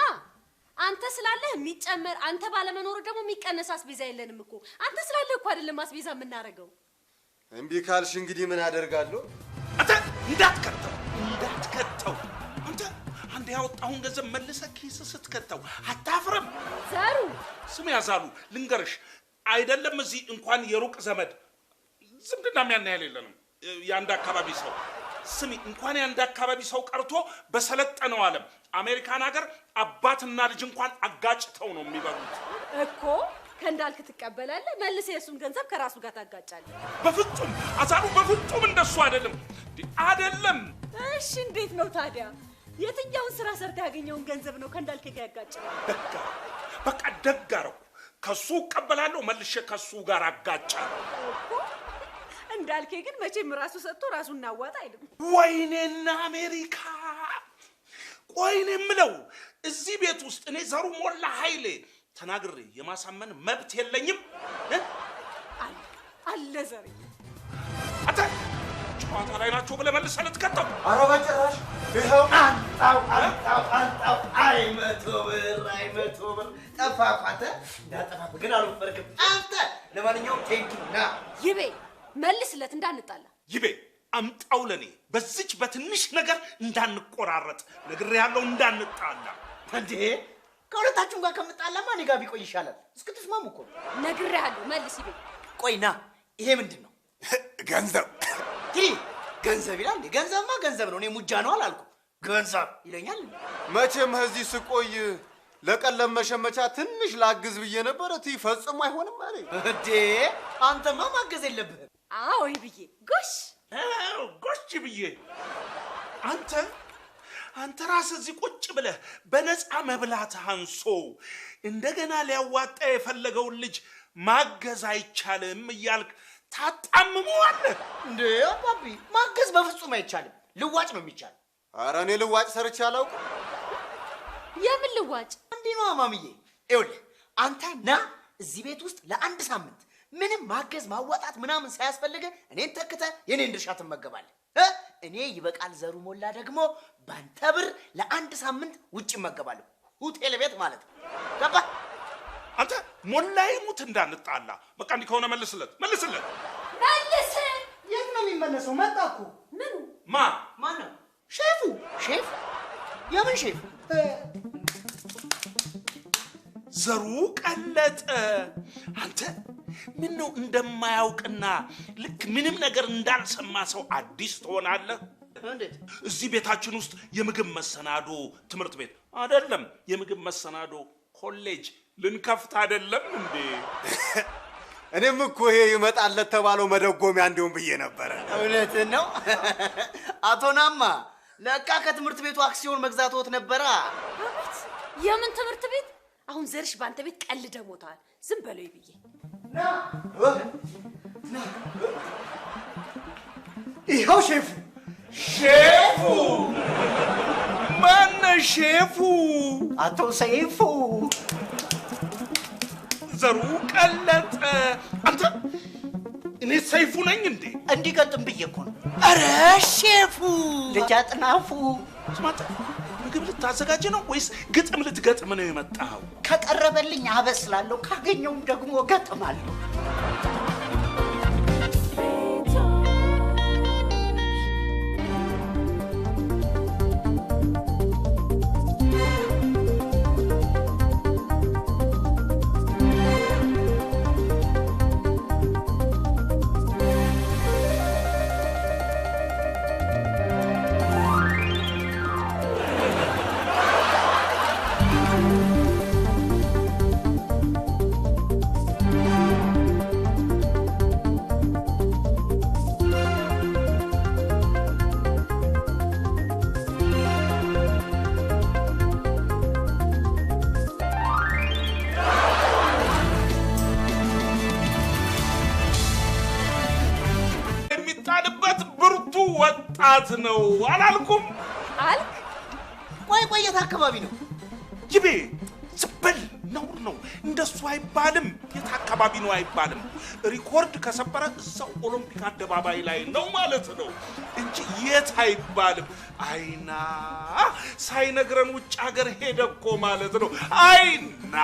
አንተ ስላለህ የሚጨመር አንተ ባለመኖሩ ደግሞ የሚቀነስ አስቤዛ የለንም እኮ። አንተ ስላለህ እኮ አይደለም አስቤዛ የምናደርገው። እምቢ ካልሽ እንግዲህ ምን አደርጋለሁ? አንተ እንዳትከተው እንዳትከተው። አንተ አንድ ያወጣውን ገንዘብ መልሰህ ኪስ ስትከተው አታፍርም? ዘሩ ስም ያዛሉ ልንገርሽ፣ አይደለም እዚህ እንኳን የሩቅ ዘመድ ዝምድና ያን ያህል የለንም። የአንድ አካባቢ ሰው ስሚ፣ እንኳን የአንድ አካባቢ ሰው ቀርቶ በሰለጠነው ዓለም አሜሪካን ሀገር አባትና ልጅ እንኳን አጋጭተው ነው የሚበሉት እኮ። ከእንዳልክ ትቀበላለህ፣ መልሰህ የእሱን ገንዘብ ከራሱ ጋር ታጋጫለህ። በፍጹም አዛሩ፣ በፍጹም እንደሱ አይደለም አይደለም። እሺ እንዴት ነው ታዲያ? የትኛውን ስራ ሰርተህ ያገኘውን ገንዘብ ነው ከእንዳልክ ጋር ያጋጨው? ደግ በቃ ደግ አደረኩ። ከሱ እቀበላለሁ፣ መልሼ ከሱ ጋር አጋጫለሁ እኮ። እንዳልኬ ግን መቼም ራሱ ሰጥቶ ራሱን እናዋጣ አይልም። ወይኔና አሜሪካ! ቆይኔ የምለው እዚህ ቤት ውስጥ እኔ ዘሩ ሞላ ኃይሌ ተናግሬ የማሳመን መብት የለኝም። አለ ዘሬ። አንተ ጨዋታ ላይ ናቸው ብለህ መልሰህ ልትከተው? ኧረ በጭራሽ። ይኸው አንጣው አንጣው አንጣው። አይ 100 ብር፣ አይ 100 ብር ጠፋ እኮ አንተ። እንዳጠፋህ ግን አልወፈርክም አንተ። ለማንኛውም thank you ና ይቤ መልስለት እንዳንጣላ። ይቤ አምጣው ለኔ። በዚች በትንሽ ነገር እንዳንቆራረጥ ነግሬሃለሁ፣ እንዳንጣላ። እንዴ ከሁለታችሁም ጋር ከምጣላማ እኔ ጋር ቢቆይ ይሻላል። እስክትስማሙ እኮ ነው። ነግሬሃለሁ፣ መልስ ይቤ። ቆይ ና፣ ይሄ ምንድን ነው? ገንዘብ። ትሪ ገንዘብ ይላል እንዴ? ገንዘብማ ገንዘብ ነው። እኔ ሙጃ ነው አላልኩም። ገንዘብ ይለኛል። መቼም እዚህ ስቆይ ለቀለም መሸመቻ ትንሽ ላግዝ ብዬ ነበር። እትዬ ፈጽሞ አይሆንም አለኝ። እንዴ አንተማ ማገዝ የለብህም። አዎ ይብዬ፣ ጎሽ ጎሽ ብዬ። አንተ አንተ ራስህ እዚህ ቁጭ ብለህ በነፃ መብላት አንሶ እንደገና ሊያዋጣ የፈለገውን ልጅ ማገዝ አይቻልም እያልክ ታጣምመዋለህ። እንዴ አባቢ ማገዝ በፍጹም አይቻልም። ልዋጭ ነው የሚቻል። ኧረ እኔ ልዋጭ ሰርቼ አላውቅም። የምን ልዋጭ? እንዲህ ነው ማሚዬ። ይኸውልህ አንተ ና እዚህ ቤት ውስጥ ለአንድ ሳምንት ምንም ማገዝ ማዋጣት ምናምን ሳያስፈልግ እኔን ተክተህ የኔን ድርሻ ትመገባለህ። እኔ ይበቃል ዘሩ ሞላ ደግሞ ባንተ ብር ለአንድ ሳምንት ውጭ እመገባለሁ። ሆቴል ቤት ማለት ነው። ገባህ? አንተ ሞላ ይሙት እንዳንጣላ። በቃ እንዲህ ከሆነ መልስለት፣ መልስለት፣ መልስ። የት ነው የሚመለሰው? መጣ እኮ። ምኑ? ማ ማን ነው? ሼፉ። ሼፍ? የምን ሼፍ? ዘሩ ቀለጠ። አንተ ምን ነው እንደማያውቅና ልክ ምንም ነገር እንዳልሰማ ሰው አዲስ ትሆናለህ? እንዴት? እዚህ ቤታችን ውስጥ የምግብ መሰናዶ ትምህርት ቤት አይደለም፣ የምግብ መሰናዶ ኮሌጅ ልንከፍት አይደለም እንዴ? እኔም እኮ ይሄ ይመጣል ለተባለው መደጎሚያ እንዲሁም ብዬ ነበረ። እውነትህን ነው አቶ ናማ። ለካ ከትምህርት ቤቱ አክሲዮን መግዛትዎት ነበራ። አቤት፣ የምን ትምህርት ቤት? አሁን ዘርሽ በአንተ ቤት ቀልደ ሞተዋል። ዝም በለው ብዬ ይኸው ሼፉ። ሼፉ ማነው? ሼፉ አቶ ሰይፉ ዘሩ ቀለጠ። አንተ እኔ ሰይፉ ነኝ እንዴ? እንዲገጥም ብዬ እኮ ነው። ኧረ ሼፉ ልጅ አጥናፉ፣ ስማ አንተ፣ ምግብ ልታዘጋጅ ነው ወይስ ግጥም ልትገጥም ነው የመጣኸው? ከቀረበልኝ አበስላለሁ፣ ካገኘውም ደግሞ እገጥማለሁ። የሚጣልበት ብርቱ ወጣት ነው አላልኩም? አልክ። ቆይ ቆይ፣ የት አካባቢ ነው? ይቤ ዝም በል፣ ነውር ነው። እንደሱ አይባልም። የት አካባቢ ነው አይባልም። ሪኮርድ ከሰበረ እዛው ኦሎምፒክ አደባባይ ላይ ነው ማለት ነው እንጂ የት አይባልም። አይና ሳይነግረን ውጭ ሀገር ሄደ እኮ ማለት ነው። አይና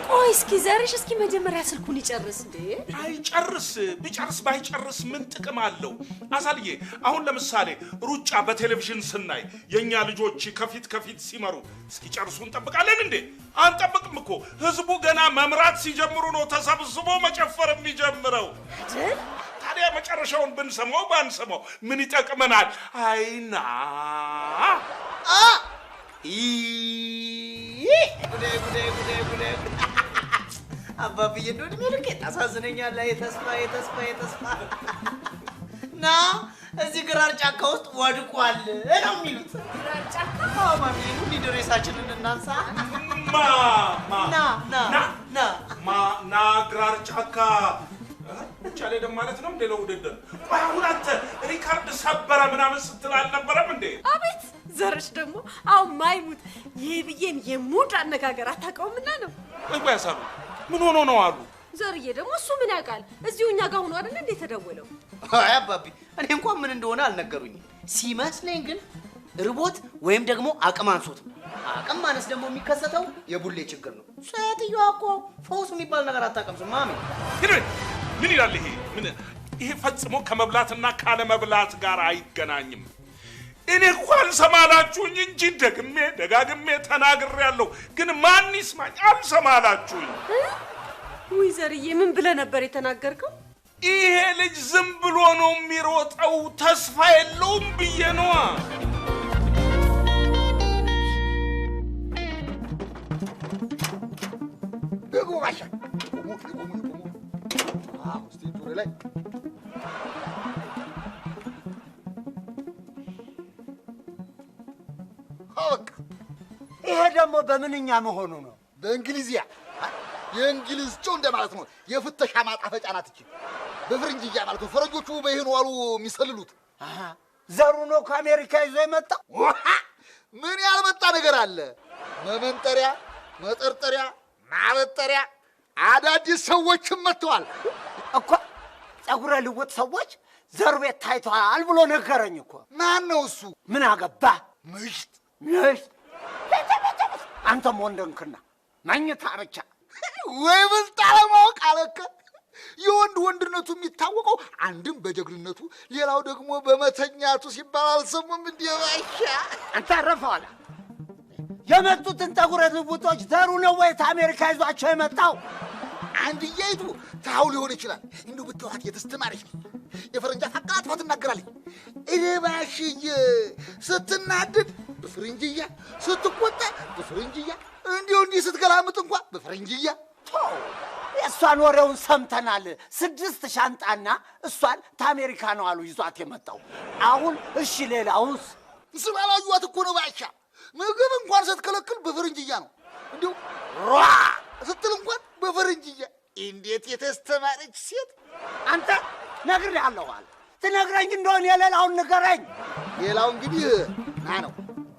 ቆይ እስኪ ዘርሽ እስኪ መጀመሪያ ስልኩን ይጨርስ እንዴ። አይጨርስ። ቢጨርስ ባይጨርስ ምን ጥቅም አለው? አሳልዬ፣ አሁን ለምሳሌ ሩጫ በቴሌቪዥን ስናይ የእኛ ልጆች ከፊት ከፊት ሲመሩ እስኪጨርሱ እንጠብቃለን እንዴ? አንጠብቅም እኮ። ህዝቡ ገና መምራት ሲጀምሩ ነው ተሰብስቦ መጨፈር የሚጀምረው። አይደል? ታዲያ መጨረሻውን ብንሰማው ባንሰማው ምን ይጠቅመናል? አይና አ ጉዴ ጉዴ ጉዴ ጉዴ! አባብዬ እንደው እድሜ ልኬ ታሳዝነኛለህ። የተስፋ የተስፋ የተስፋ ና እዚህ ግራር ጫካ ውስጥ ወድቋል ነው የሚሉት። ግራር ጫካ? አዎ ማሚ፣ ሁሉ ድሬሳችንን እናንሳ። ማ ማ ና ና ና ማ ና ግራር ጫካ ብቻ ላይ ደግሞ ማለት ነው እንዴ ለውድድር? ቆይ አሁን አንተ ሪካርድ ሰበረ ምናምን ስትል አልነበረም እንዴ? አቤት ዘርሽ ደግሞ አሁን ማይሙት የብዬን የሙድ አነጋገር አታውቀውምና ነው። ቆይ ቆይ አሳሉ ምን ሆኖ ነው አሉ? ዘርዬ ደግሞ እሱ ምን ያውቃል? እዚሁ እኛ ጋር ሆኖ አይደል እንዴ የተደወለው? አይ አባቢ፣ እኔ እንኳን ምን እንደሆነ አልነገሩኝም። ሲመስለኝ ግን ርቦት ወይም ደግሞ አቅም አንሶት ነው። አቅም ማነስ ደግሞ የሚከሰተው የቡሌ ችግር ነው። ሴትዮዋ እኮ ፈውስ የሚባል ነገር አታውቅም። ማሚ ግን ምን ይላል ይሄ? ምን ይሄ ፈጽሞ ከመብላትና ካለመብላት ጋር አይገናኝም። እኔ እኮ አልሰማላችሁኝ እንጂ ደግሜ ደጋግሜ ተናግሬያለሁ። ግን ማን ይስማኝ? አልሰማላችሁኝ። ውይ ዘርዬ፣ ምን ብለህ ነበር የተናገርከው? ይሄ ልጅ ዝም ብሎ ነው የሚሮጠው፣ ተስፋ የለውም ብዬ ነዋ። ይቁሙ ባሻ፣ ይቁሙ፣ ይቁሙ፣ ይቁሙ። አዎ፣ እስቲ እጁ ወደ ላይ። በቃ ይሄ ደግሞ በምንኛ መሆኑ ነው? በእንግሊዝያ የእንግሊዝ ጨው እንደማለት ነው። የፍተሻ ማጣፈጫ ናት እቺ። በፍረንጅያ ማለት ነው። ፈረንጆቹ በይሄ ነው አሉ የሚሰልሉት። ዘሩ ነው ከአሜሪካ ይዞ የመጣው። ምን ያልመጣ ነገር አለ? መመንጠሪያ፣ መጠርጠሪያ፣ ማበጠሪያ አዳዲስ ሰዎችም መጥተዋል እኮ። ጸጉረ ልውጥ ሰዎች ዘሩ ቤት ታይተዋል ብሎ ነገረኝ እኮ። ማን ነው እሱ? ምን አገባ? ምሽት ምሽት። አንተም ወንድንክና መኝታ ብቻ። ወይ ብልጥ አለማወቅ አለከ። የወንድ ወንድነቱ የሚታወቀው አንድም በጀግንነቱ ሌላው ደግሞ በመተኛቱ ሲባል አልሰሙም? እንዴ ባሻ አንተ አረፈዋላ። የመጡትን ጠጉረ ልውጦች ዘሩ ነው ወይ አሜሪካ ይዟቸው የመጣው? አንድያይቱ ታው ሊሆን ይችላል። እንደው ብትዋት የተስተማረች ነች። የፈረንጅ አፍ አቀላጥፋ ትናገራለች። እባሽዬ ስትናደድ በፈረንጅያ፣ ስትቆጣ በፈረንጅያ፣ እንዲሁ እንዲህ ስትገላምጥ እንኳ በፈረንጅያ። የእሷን ወሬውን ሰምተናል። 6 ሻንጣና እሷን ታሜሪካ ነው አሉ ይዟት የመጣው። አሁን እሺ ሌላውስ? ስላላዩዋት እኮ ነው ባሻ። ምግብ እንኳን ስትከለክል በፈረንጅያ ነው። እንዲሁ ሯ ስትል እንኳን በፈረንጅያ። እንዴት የተስተማረች ሴት! አንተ ነግሬሃለሁ አለ። ትነግረኝ እንደሆነ የሌላውን ንገረኝ። ሌላው እንግዲህ ና ነው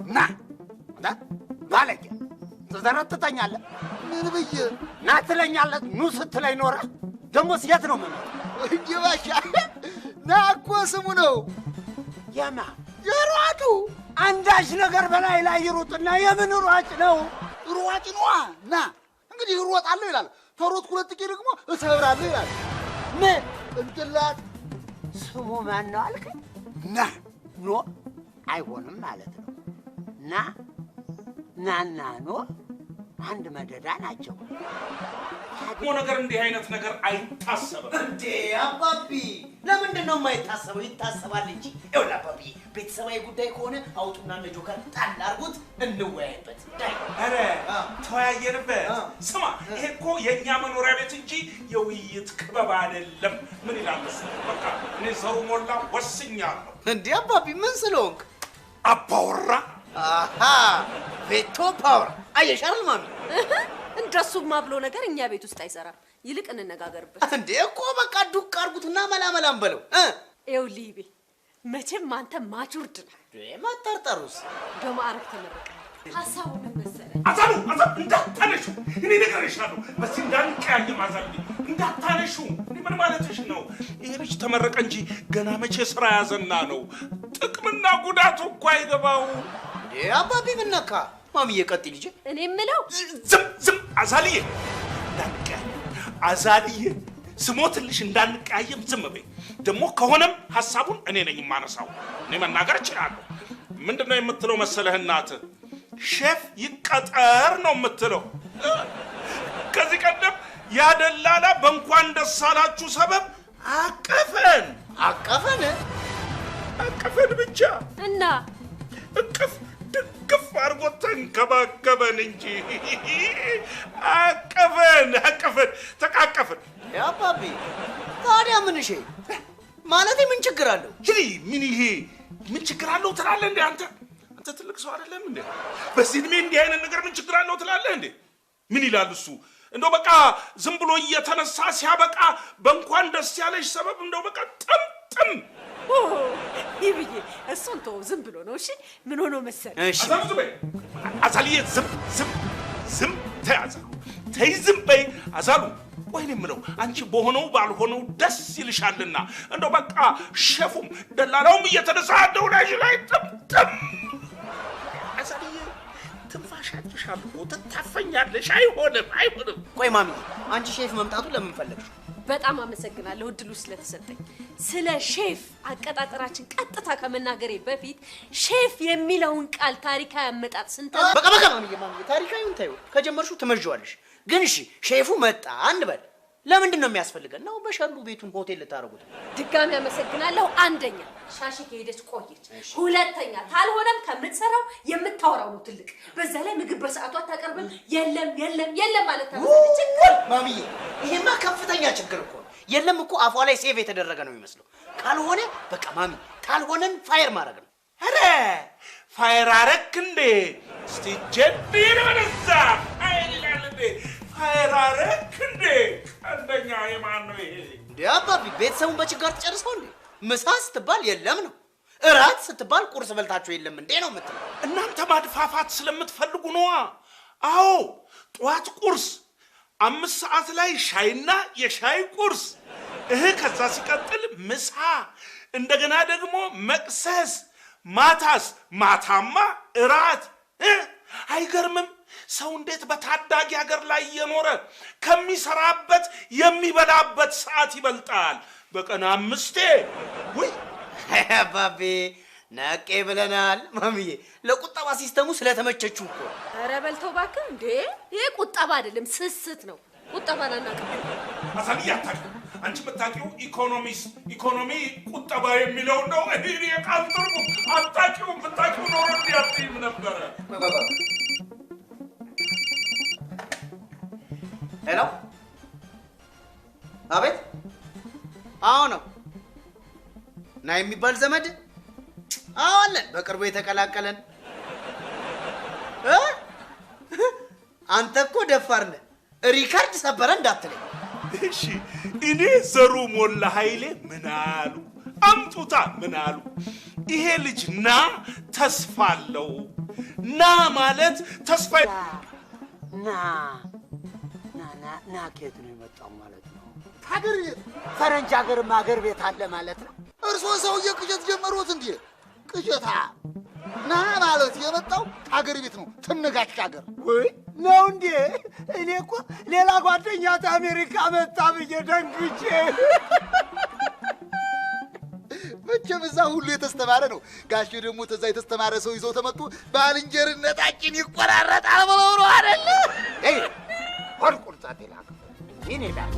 ና ና ባለጌ ትዘረጥጠኛለህ። ምን ብዬ ና ትለኛለህ? ኑ ስትለኝ ኖረህ ደግሞስ የት ነው የምመጣው? እንዴ ባሻ ና እኮ ስሙ ነው። የማ የሯጩ። አንዳች ነገር በላይ ላይ ይሩጥና የምን ሯጭ ነው? ሯጭ ነዋ። ና እንግዲህ እሮጣለሁ ይላል። ተሮጥኩ ሁለት ጊዜ ደግሞ እሰብራለሁ ይላል። ምን እንጥላት። ስሙ ማን ነው አልከኝ? ና ኖ አይሆንም ማለት ነው። ና ናና ኖ አንድ መደዳ ናቸው። ነገር እንዲህ አይነት ነገር አይታሰብም። እንዴ አባቢ ለምንድን ነው የማይታሰበው? ይታሰባል እንጂ። ይኸውልህ አባቢ ቤተሰባዊ ጉዳይ ከሆነ አውጡና እንደ ጆከር ጣል አድርጉት፣ እንወያይበት። ዳይ ኧረ ተወያየንበት። ስማ ይሄ እኮ የእኛ መኖሪያ ቤት እንጂ የውይይት ክበብ አይደለም። ምን ይላል እሱ? በቃ እኔ ዘሩ ሞላ ወስኛለሁ። እንዴ አባቢ ምን ስለሆንክ? አባወራ። አሃ veto power። አየሽ አይደል ማሚ? እንደሱማ ብሎ ነገር እኛ ቤት ውስጥ አይሰራም። ይልቅ እንነጋገርበት። እንዴ እኮ በቃ ዱቅ አድርጉትና መላመላም በለው። ይኸውልህ ይቤ መቼም አንተ matured ነህ። መጠርጠሩስ በማዕረግ ተመርቀሃል። ሀሳቡ ምን መሰለህ? አዛሉ አዛሉ እንዳታነሹ፣ እኔ እነግርሻለሁ። በዚህ እንዳንቀያየም አዛሉ እንዳታነሹ። እኔ ምን ማለትሽ ነው? ይሄ ልጅ ተመረቀ እንጂ ገና መቼ ስራ ያዘና ነው? ጥቅምና ጉዳቱ እኮ አይገባው። እንዴ አባቢ ምን ነካ? ማሚዬ ቀጥይ ልጄ። እኔ የምለው ዝም ዝም አዛልዬ እንዳንቀያየም፣ አዛልዬ ስሞትልሽ እንዳንቀያየም ዝም በይ። ደግሞ ከሆነም ሀሳቡን እኔ ነኝ የማነሳው። እኔ መናገር እችላለሁ። ምንድነው የምትለው መሰለህ እናትህ? ሼፍ ይቀጠር ነው የምትለው። ከዚህ ቀደም ያ ደላላ በእንኳን ደስ አላችሁ ሰበብ አቀፈን አቀፈን አቀፈን ብቻ እና እቅፍ ድግፍ አድርጎ ተንከባከበን እንጂ አቀፈን አቀፈን ተቃቀፈን። አባቢ ታዲያ ምን እሺ ማለቴ ምን ችግር አለው? ምን ይሄ ምን ችግር አለው ትላለህ እንዴ አንተ? አንተ ትልቅ ሰው አይደለም እንዴ? በዚህ እድሜ እንዲህ አይነት ነገር ምን ችግር አለው ትላለህ እንዴ? ምን ይላል እሱ? እንደው በቃ ዝም ብሎ እየተነሳ ሲያበቃ በእንኳን ደስ ያለሽ ሰበብ እንደው በቃ ጥምጥም። ይብዬ እሱን ተወው፣ ዝም ብሎ ነው። እሺ ምን ሆኖ መሰለህ? አዛሉ ዝም በይ አዛልዬ፣ ዝም ዝም ዝም ተይ አዛሉ፣ ተይ ዝም በይ አዛሉ። ወይኔ የምለው አንቺ በሆነው ባልሆነው ደስ ይልሻልና እንደው በቃ ሼፉም ደላላውም እየተነሳ እንደው ላይሽ ላይ ጥምጥም። አዛልዬ ትንፋሽ ያጥሻል እኮ ትታፈኛለሽ። አይሆንም አይሆንም። ቆይ ማሚዬ አንቺ ሼፍ መምጣቱ ለምን ፈለግሽ? በጣም አመሰግናለሁ እድሉ ስለተሰጠኝ። ስለ ሼፍ አቀጣጠራችን ቀጥታ ከመናገሬ በፊት ሼፍ የሚለውን ቃል ታሪካዊ አመጣጥ ስንተ በቃ በቃ ማሚዬ ማሚዬ ታሪካዊውን ተይው፣ ከጀመርሽው ትመዥዋለሽ። ግን እሺ ሼፉ መጣ እንበል፣ ለምንድን ነው የሚያስፈልገን? ነው በሸሉ ቤቱን ሆቴል ልታረጉት? ድጋሚ አመሰግናለሁ። አንደኛ ሻሺ ከሄደች ቆየች። ሁለተኛ ታልሆነም ከምትሰራው የምታወራው ነው ትልቅ። በዛ ላይ ምግብ በሰዓቱ አታቀርብም። የለም የለም የለም ማለት ታበዛለች። ችግር ማሚዬ፣ ይሄማ ከፍተኛ ችግር እኮ ነው። የለም እኮ አፏ ላይ save የተደረገ ነው የሚመስለው። ካልሆነ በቃ ማሚ ካልሆነን fire ማድረግ ነው። ኧረ fire አረክ እንዴ? እስቲ ጀዲን ወደዛ fire ይላል እንዴ? fire አረክ እንዴ? ቀንደኛ የማን ነው ይሄ? እንዴ አባቢ ቤተሰቡን በችጋር ትጨርሰው እንዴ? ምሳ ስትባል የለም ነው፣ እራት ስትባል ቁርስ በልታችሁ የለም እንዴ ነው የምትለው። እናንተ ማድፋፋት ስለምትፈልጉ ነዋ። አዎ ጠዋት ቁርስ 5 ሰዓት ላይ ሻይና የሻይ ቁርስ ከዛ ሲቀጥል ምሳ፣ እንደገና ደግሞ መቅሰስ፣ ማታስ ማታማ እራት። አይገርምም? ሰው እንዴት በታዳጊ ሀገር ላይ እየኖረ ከሚሰራበት የሚበላበት ሰዓት ይበልጣል። በቀን 5 ውይ አባቤ ነቄ ብለናል። ማሚዬ ለቁጠባ system ኡ ስለተመቸችው እኮ። ኧረ በልተው እባክህ እንዴ! ይሄ ቁጠባ አይደለም ስስት ነው። ቁጠባን አናውቅም። አዛልዬ አታውቂውም። አንቺ የምታውቂው ኢኮኖሚ ቁጠባ የሚለው ነው። እኔ የቃል ትርጉም አታውቂውም። ብታውቂው ኖሮ እንዲህ አትይም ነበረ። Hello፣ አቤት። አዎ ነው ና የሚባል ዘመድ አዎ አለን፣ በቅርቡ የተቀላቀለን። አንተ እኮ ደፋር ነህ። ሪከርድ ሰበረ እንዳትለኝ። እሺ እኔ ዘሩ ሞላ ኃይሌ ምን አሉ? አምጡታ ምን አሉ? ይሄ ልጅ ና ተስፋ አለው። ና ማለት ተስፋ ና ና ና ና ከየት ነው የመጣው ማለት ነው? ሀገር ፈረንጅ ሀገርም ሀገር ቤት አለ ማለት ነው። እርስዎ ሰውዬ ቅዠት ጀመሩት እንዴ? ቅዠታ ና ማለት የመጣው ሀገር ቤት ነው፣ ትነጋች ሀገር ወይ ነው እንዴ? እኔ እኮ ሌላ ጓደኛ አሜሪካ መጣ ብዬ ደንግጬ። መቼም እዛ ሁሉ የተስተማረ ነው። ጋሼ ደግሞ ተዛ የተስተማረ ሰው ይዘው ተመጡ፣ ባልንጀርነታችን ይቆራረጣል ብለው ነው አይደለ? ሆድ ቁርጠት ይላል ምን ይላል?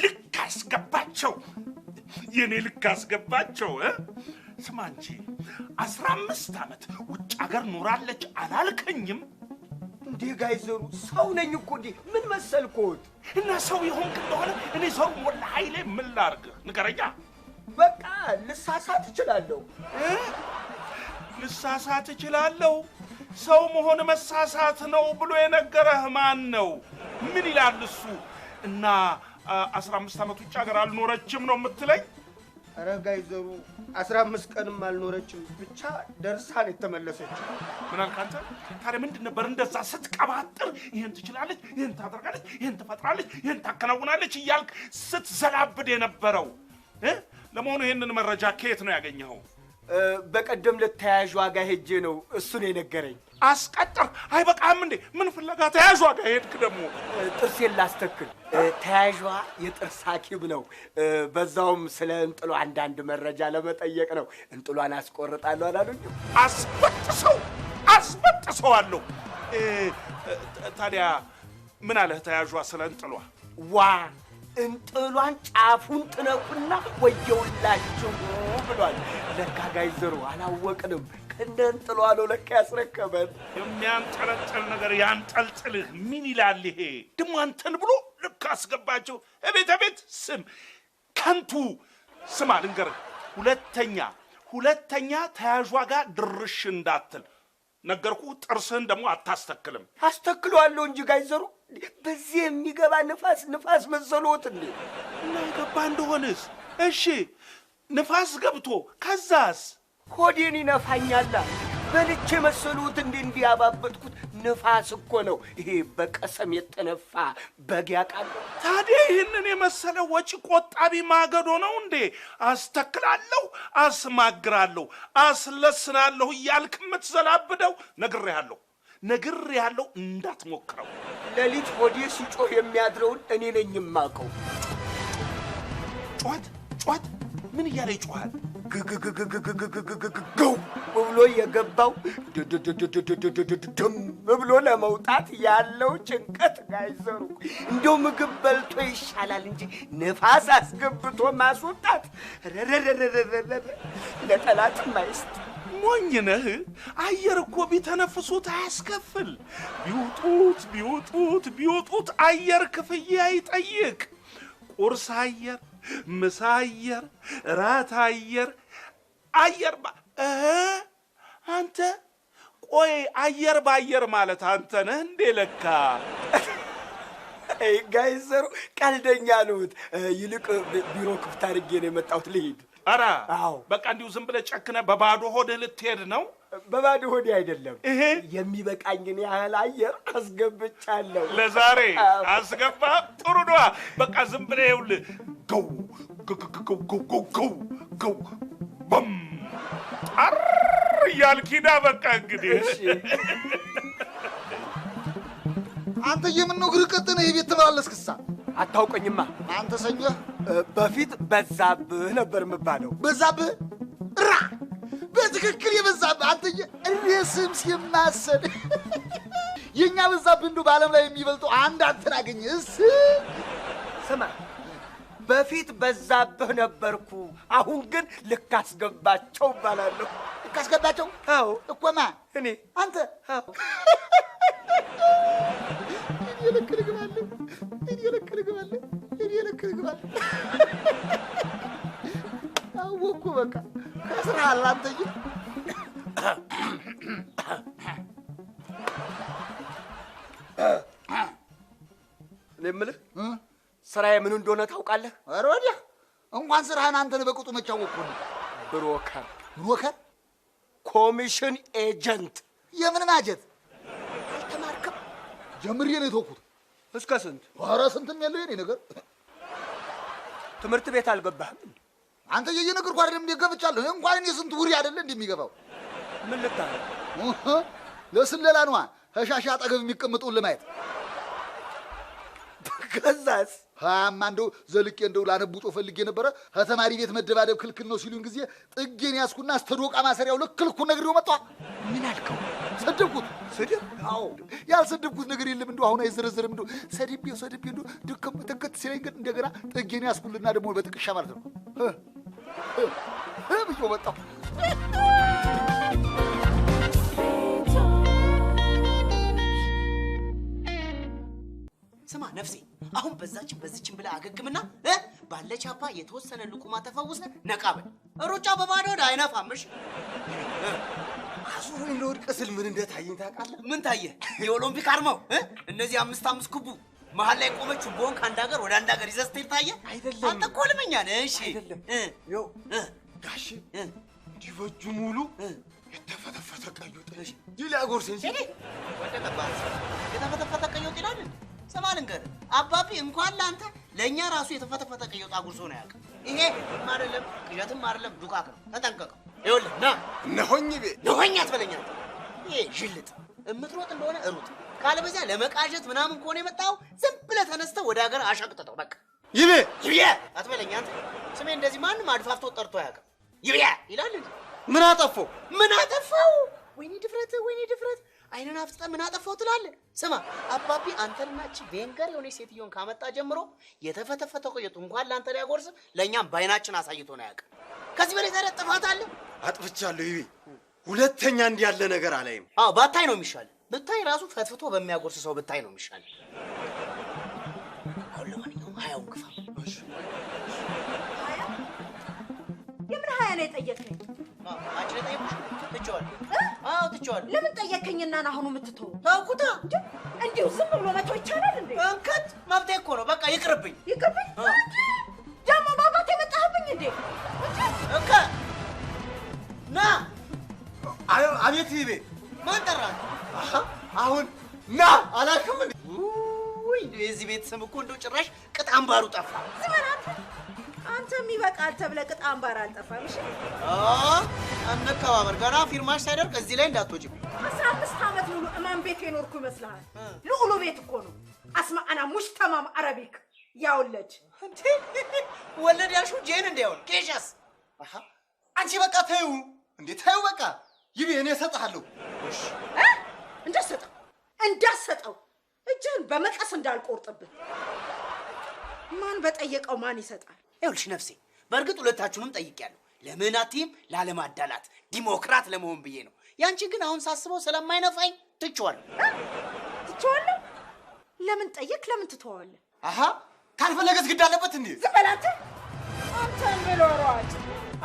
ልክ አስገባቸው፣ የኔ ልክ አስገባቸው። ስማ እንጂ 15 ዓመት ውጭ ሀገር ኖራለች አላልከኝም? እንዴ ጋይዘሩ ሰው ነኝ እኮ እንዴ! ምን መሰልኮት? እና ሰው የሆንክ እንደሆነ እኔ ዘሩ ሞላ ኃይሌ ምን ላድርግህ ንገረኛ። በቃ ልሳሳት እችላለሁ። ልሳሳት እችላለሁ? ሰው መሆን መሳሳት ነው ብሎ የነገረህ ማን ነው? ምን ይላል እሱ? እና 15 ዓመት ውጭ ሀገር አልኖረችም ነው የምትለኝ? ኧረ ጋይዘሩ 15 ቀንም አልኖረችም፣ ብቻ ደርሳ ነው የተመለሰችው። ምን አልክ አንተ? ታዲያ ምንድን ነበር እንደዛ ስትቀባጥር ይህን ትችላለች፣ ይህን ታደርጋለች፣ ይህን ትፈጥራለች፣ ይህን ታከናውናለች እያልክ ስትዘላብድ የነበረው? ለመሆኑ ይህንን መረጃ ከየት ነው ያገኘኸው? በቀደም ለተያያዧ ጋር ሄጄ ነው እሱን የነገረኝ። አስቀጥር አይበቃም እንዴ? ምን ፍለጋ ተያያዧ ጋር ሄድክ ደግሞ? ጥርሴን ላስተክል። ተያያዧ የጥርስ ሐኪም ነው። በዛውም ስለ እንጥሏ አንዳንድ መረጃ ለመጠየቅ ነው። እንጥሏን አስቆርጣለሁ አላሉኝም? አስበጥሰዋለሁ። ታዲያ ምን አለህ ተያያዧ ስለ እንጥሏ? ዋ እንጥሏን ጫፉን ጥነቁና ወየውላችሁ ብሏል። ለካ ጋይዘሩ አላወቅንም። ከነ እንጥሏ ነው ለካ ያስረከበን። የሚያንጠለጥል ነገር ያንጠልጥልህ። ምን ይላል ይሄ ደግሞ? አንተን ብሎ ልክ አስገባቸው። እቤት እቤት ስም ከንቱ ስማ፣ ልንገርህ፣ ሁለተኛ ተያዧ ጋር ድርሽ እንዳትል ነገርኩህ። ጥርስህን ደግሞ አታስተክልም። አስተክለዋለሁ እንጂ ጋይዘሩ፣ በዚህ የሚገባ ንፋስ ንፋስ መሰሎት እንዴ? እና የገባ እንደሆነስ? እሺ ንፋስ ገብቶ ከዛስ? ሆዴን ይነፋኛላ። በልቼ መሰሎት እንዴ? እንዲህ ያባበጥኩት ንፋስ እኮ ነው። ይሄ በቀሰም የተነፋ በግ ያውቃል። ታዲያ ይህንን የመሰለ ወጪ ቆጣቢ ማገዶ ነው እንዴ? አስተክላለሁ፣ አስማግራለሁ፣ አስለስናለሁ እያልክ የምትዘላብደው? ነግሬሃለሁ ነግሬሃለሁ፣ እንዳትሞክረው። ሌሊት ሆዴ ሲጮህ የሚያድረውን እኔ ነኝ የማውቀው። ጩኸት ጩኸት ምን እያለ ይጮሃል? ግግግግግግግግግግው ብሎ የገባው ድድድድድድድድድም ብሎ ለመውጣት ያለው ጭንቀት ጋይዘሩ፣ እንደው ምግብ በልቶ ይሻላል እንጂ ንፋስ አስገብቶ ማስወጣት ረረረረረረ ለጠላትም አይስጥ። ሞኝ ነህ። አየር እኮ ቢተነፍሱት አያስከፍል። ቢውጡት ቢውጡት ቢውጡት አየር ክፍያ አይጠይቅ። ቁርስ አየር፣ ምሳ አየር፣ ራት አየር፣ አየር አንተ ቆይ አየር በአየር ማለት አንተ ነህ እንዴ? ለካ ጋይዘሩ ቀልደኛ ነዎት። ይልቅ ቢሮ ክፍት አድርጌ ነው የመጣሁት፣ ልሂድ። ኧረ በቃ እንዲሁ ዝም ብለህ ጨክነህ በባዶ ሆድህ ልትሄድ ነው? በባዶ ሆዴ አይደለም፣ የሚበቃኝን ያህል አየር አስገብቻለሁ። ለዛሬ አስገባ። ጥሩ ነዋ። በቃ ዝም ብለህ ይኸውልህ ገው ገው ገው ገው ገው ገው በም ጣር እያልክ ሂዳ። በቃ እንግዲህ አንተ የምን ነው እግርህ ቀጥ ነህ? የቤት ተመላለስክሳ? አታውቀኝማ። አንተ ሰኞ በፊት በዛብህ ነበር የምባለው። በዛብህ ራ በዚህ በትክክል የበዛብህ አንተዬ። እኔ ስም ሲማሰል የኛ በዛብህ እንደው በዓለም ላይ የሚበልጠው አንድ አንተን አገኘህ። እስ ስማ፣ በፊት በዛብህ ነበርኩ፣ አሁን ግን ልክ አስገባቸው እባላለሁ። ልክ አስገባቸው? አዎ። እኮ ማ? እኔ። አንተ? አዎ። እኔ ልክ ልግባለሁ፣ እኔ ልክ ልግባለሁ፣ እኔ ልክ ልግባለሁ። አወኩ በቃ ከስራሃል አንተዬ። እኔ የምልህ ስራዬ ምን እንደሆነ ታውቃለህ? ኧረ ወዲያ እንኳን ስራህን አንተን በቅጡ መች አወቅኩህ። Broker። Broker? Commission agent። የምን ማጀት? አልተማርክም? ጀምሬ ነው የተውኩት። እስከ ስንት? ኧረ ስንትም የለው የኔ ነገር። ትምህርት ቤት አልገባህም? አንተ እየነገርኩህ አይደለም እንዴ? ገብቻለሁ። እንኳን እኔ ስንት ውሪ አይደለ እንዴ የሚገባው? ምን ልታረግ? ለስለላ ነዋ። ከሻሻ አጠገብ የሚቀመጠውን ለማየት። ከዛስ? ሀያማ እንደው ዘልቄ እንደው ላነቡጦ ፈልጌ ነበረ። ከተማሪ ቤት መደባደብ ክልክል ነው ሲሉኝ ጊዜ ጥጌን ያዝኩና አስተዶቃ ማሰሪያው ልክ ልኩን ነግሬው መጣሁ። ምን አልከው? ሰደብኩት። ስድብ? አዎ፣ ያልሰደብኩት ነገር የለም። እንደው አሁን አይዘረዘርም። እንደው ሰድቤው ሰድቤው እንደው ድክም ትክት ሲለኝ ግን እንደገና ጥጌን ያዝኩልና ደግሞ በጥቅሻ ማለት ነው እ ብዬው መጣሁ። ስማ ነፍሴ፣ አሁን በዛችን በዚችን ብለህ አገግምና ባለ ቻፓ የተወሰነ ልቁማ ተፈውሰ ነቃ በል። ሩጫ በባዶ ሆድ አይነፋም። እሺ አዙሮኝ ለወድቅ ስል ምን እንደታየኝ ታውቃለህ? ምን ታየ? የኦሎምፒክ አርማው እነዚህ አምስት አምስት ክቡ መሀል ላይ ቆመች ችቦን ከአንድ ሀገር ወደ አንድ ሀገር ይዘህ ስትሄድ ታየ? አይደለም። አንተ እኮ ህልመኛ ነህ። እሺ አይደለም። ይኸው ጋሼ እንዲህ በእጁ ሙሉ የተፈተፈተ ቀይ ወጥ እንዲህ ሊያጎርሰኝ ሲል ወደቀባት። የተፈተፈተ ቀይ ወጥ ይላል እንዴ? ስማ ልንገርህ፣ አባቢ እንኳን ለአንተ ለእኛ ራሱ የተፈተፈተ ቀይ ወጥ አጉርሶ ነው ያውቅ። ይሄ ህልም አይደለም ቅዠትም አይደለም ዱካክ ነው። ተጠንቀቀው። ይኸውልህ ና እነሆኝ ቤ ነሆኝ አትበለኝ አንተ። ይሄ ዥልጥ የምትሮጥ እንደሆነ እሩጥ፣ ካለበዚያ ለመቃዠት ምናምን ከሆነ የመጣው ዝም ብለህ ተነስተህ ወደ ሀገር አሻቅጥጠው። በቃ ይቤ ይብዬ አትበለኝ አንተ። ስሜ እንደዚህ ማንም አድፋፍቶ ጠርቶ አያውቅም። ይብዬ ይላል እንዴ? ምን አጠፋው? ምን አጠፋው? ወይኔ ድፍረት፣ ወይኔ ድፍረት! አይንን አፍጥጠህ ምን አጠፋው ትላለህ? ስማ አባቢ አንተንና እቺ ቬንገር የሆነች ሴትዮን ካመጣ ጀምሮ የተፈተፈተው ቅዠቱ እንኳን ለአንተ ሊያጎርስ ለእኛም በአይናችን አሳይቶን አያውቅም። ከዚህ በላይ ታዲያ ጥፋት አለ? አጥፍቻለሁ ይቤ። ሁለተኛ እንዲህ ያለ ነገር አላይም። አዎ ባታይ ነው የሚሻል። ብታይ ራሱ ፈትፍቶ በሚያጎርስ ሰው ብታይ ነው የሚሻል። አሁን ለማንኛውም 20ውን ግፋ። የምን 20 ነው የጠየከኝ? አንቺ ነው የጠየኩሽ? ትቼዋለሁ። አዎ ትቼዋለሁ። ለምን ጠየከኝና ነው አሁኑ የምትተወው? ተውኩታ። እንዲሁ ዝም ብሎ መተው ይቻላል እንዴ? እንከት መብቴ እኮ ነው። በቃ ይቅርብኝ። ይቅርብኝ? ደግሞ ባባቴ መጣህብኝ እንዴ? እንከ ና። አቤት ይቤ። ማን ጠራህ? አሁን ና አላልክም እንዴ? ውይ የዚህ ቤት ስም እኮ እንደው ጭራሽ ቅጥ አምባሩ ጠፋ። ዝም በል አንተ። አንተም ይበቃል ተብለህ ቅጥ አምባር አልጠፋም። እሺ እንከባበር። ገና ፊርማሽ ሳይደርቅ እዚህ ላይ እንዳትወጪብኝ። 15 ዓመት ሙሉ እማን ቤት የኖርኩ ይመስልሃል? ልዑሉ ቤት እኮ ነው። አስማአና ሙሽተማም አረቢክ ያውለድ እንዴ ወለድ ያልሽው ጄን እንዳይሆን ኬሻስ። አንቺ በቃ ተይው እንዴ ተይው በቃ ይቤ፣ እኔ እሰጥሃለሁ። እሺ እንዳትሰጠው እንዳትሰጠው፣ እጅህን በመቀስ እንዳልቆርጥብህ። ማን በጠየቀው ማን ይሰጣል? ይኸውልሽ ነፍሴ፣ በእርግጥ ሁለታችሁንም ጠይቄያለሁ። ለምን አትይም? ላለማዳላት ዲሞክራት ለመሆን ብዬ ነው። ያንቺ ግን አሁን ሳስበው ስለማይነፋኝ ትቼዋለሁ። ትቼዋለሁ? ለምን ጠየቅ? ለምን ትተዋለህ? አሃ ካልፈለገስ ግድ አለበት እንዴ? ዝም በል አንተ። አንተን ብሎ ሯጭ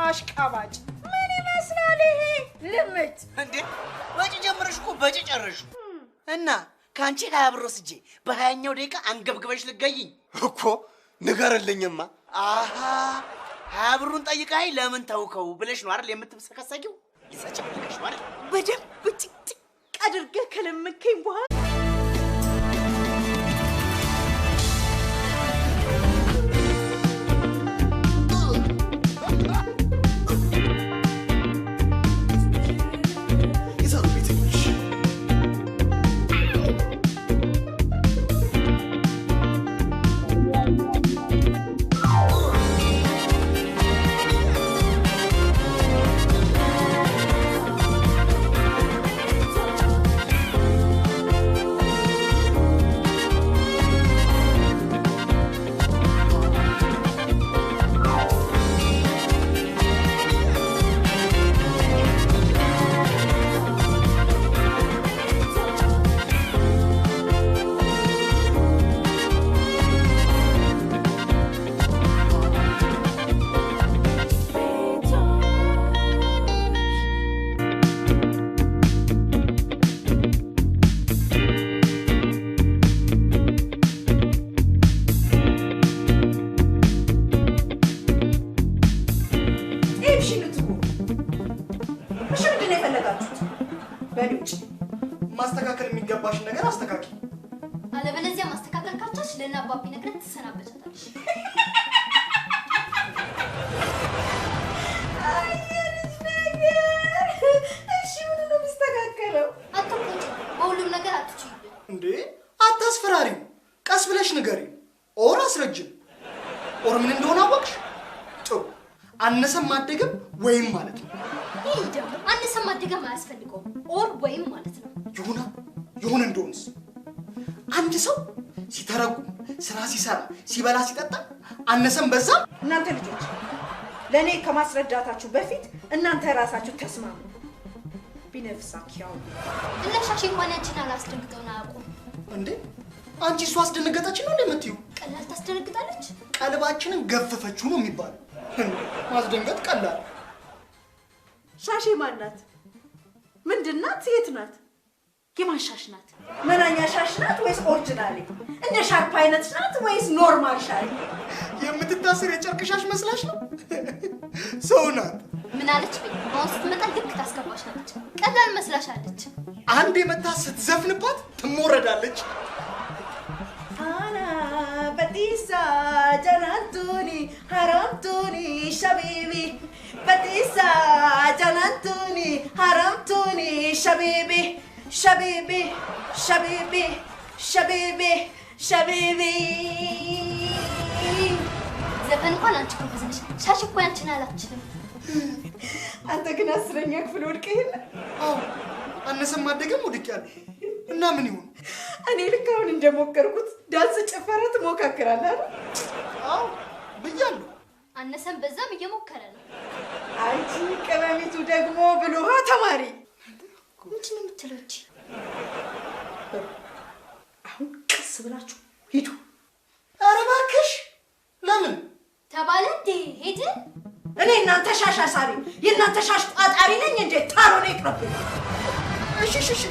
አሽቃባጭ ምን ይመስላል ይሄ ልምጭ እንዴ? በጭ ጀምረሽ እኮ በጭ ጨረሽ። እና ከአንቺ 20 ብር ወስጄ በ20ኛው ደቂቃ አንገብግበሽ ልገይኝ እኮ ንገርልኝማ። አሃ 20 ብሩን ጠይቃኝ ለምን ተውከው ብለሽ ነው አይደል የምትብሰከሰኪው? ልሰጭ ብለሽ ነው አይደል? በደንብ ጭቅጭቅ አድርገህ ከለመንከኝ በኋላ ለእነ አባቢ ነግረን ትሰናበቻታለሽ። አይ የልጅ ነገር። እሺ ምኑ ነው የሚስተካከለው? አትቆጪ፣ በሁሉም ነገር አትችይብን። እንዴ አታስፈራሪው። ቀስ ብለሽ ንገሪው or አስረጅም። Or ምን እንደሆነ አወቅሽ? ጥሩ። አነሰም አደገም ወይም ማለት ነው። ይህ ደግሞ አነሰም አደገም አያስፈልገውም። Or ወይም ማለት ነው። ይሁና ይሁን እንደሆንስ አንድ ሰው ሲተረጉም፣ ስራ ሲሰራ፣ ሲበላ፣ ሲጠጣ አነሰም በዛም እናንተ ልጆች ለእኔ ከማስረዳታችሁ በፊት እናንተ ራሳችሁ ተስማሙ። ቢነፍሳክ ያው እነ ሻሼ እንኳን ያንቺን አላስደንግጠውን አያውቁም። እንዴ አንቺ እሷ አስደነገጠች ነው እንደምትዩ? ቀላል ታስደነግጣለች። ቀልባችንን ገፈፈችው ነው የሚባለው። ማስደንገጥ ቀላል። ሻሼ ማን ናት? ምንድን ናት? የት ናት? የማን ሻሽ ናት? መናኛ ሻሽ ናት ወይስ original? እንደ ሻርፕ አይነት ናት ወይስ normal ሻሽ? የምትታሰር የጨርቅ ሻሽ መስላሽ ነው? ሰው ናት። ምን አለች በይ። አሁን ስትመጣ ልክ ታስገባሻለች። ቀላል መስላሻለች። አንድ የመታ ስትዘፍንባት ትሞረዳለች። አና በጢሳ ጀናንቱኒ ሀረምቱኒ ሸቢቢ በጢሳ ጀናንቱኒ ሀረምቱኒ ሸቢቢ ሸቢቢ ሸቢቢ ሸቢቢ ሸቢቢ። ዘፈን እንኳን አንቺ ጎበዝ ነሽ። ሻሽ እኮ ያንቺን አላችልም። አንተ ግን 10ኛ ክፍል ወድቀህ የለ? አዎ አነሰም አደገም ወድቄያለሁ። እና ምን ይሁን? እኔ ልክ አሁን እንደሞከርኩት ዳንስ፣ ጭፈራ ትሞካክራለህ አይደል? አዎ ብያለሁ። አነሰም በዛም እየሞከረ ነው። አንቺ ቅመሚቱ ደግሞ ብሎሃ ተማሪ ምንድን ነው የምትለው እቺ? አሁን ቀስ ብላችሁ ሂዱ። ኧረ እባክሽ ለምን ተባለ እንዴ? ሄድን። እኔ እናንተ ሻሽ አሳሪ የእናንተ ሻሽ ቋጣሪ ነኝ እንዴ? ታሮኔ ይቅርብኝ። እሺ እሺ እሺ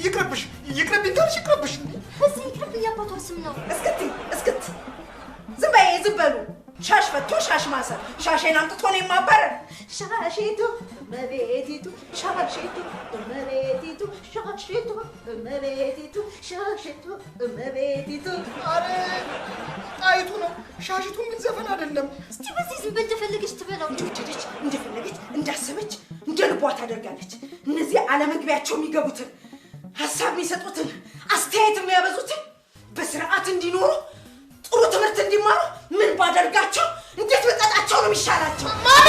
ይቅርብሽ፣ ይቅርብኝ ካልሽ ይቅርብሽ። እዚህ ይቅርብኝ የአባቷ ስም ነው። እስክት እስክት ዝም በይ፣ ዝም በሉ። ሻሽ ፈቶ ሻሽ ማሰር፣ ሻሼን አምጥቶ እኔን ማባረር። ሻሽቱ እመቤቲቱ፣ ሻሽቱ እመቤቲቱ፣ ሻሽቱ እመቤቲቱ፣ ሻሽቱ እመቤቲቱ። አረ ጣይቱ ነው ሻሽቱ ምን ዘፈን አይደለም። እስቲ በዚህ ዝም በል እንደፈለገች ትበላው። እንደወደደች እንደፈለገች እንዳሰበች እንደ ልቧ ታደርጋለች። እነዚህ አለመግቢያቸው የሚገቡትን ሀሳብ የሚሰጡትን አስተያየት የሚያበዙትን በስርዓት እንዲኖሩ ጥሩ ትምህርት እንዲማሩ ምን ባደርጋቸው እንዴት በቀጣቸው ነው የሚሻላቸው? ማሚ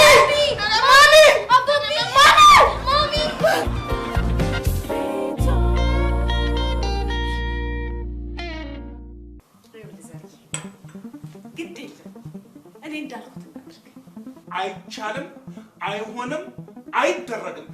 ማሚ አባቢ ማሚ ማሚ ግድ የለም እኔ እንዳልኩት እናድርግ። አይቻልም፣ አይሆንም፣ አይደረግም።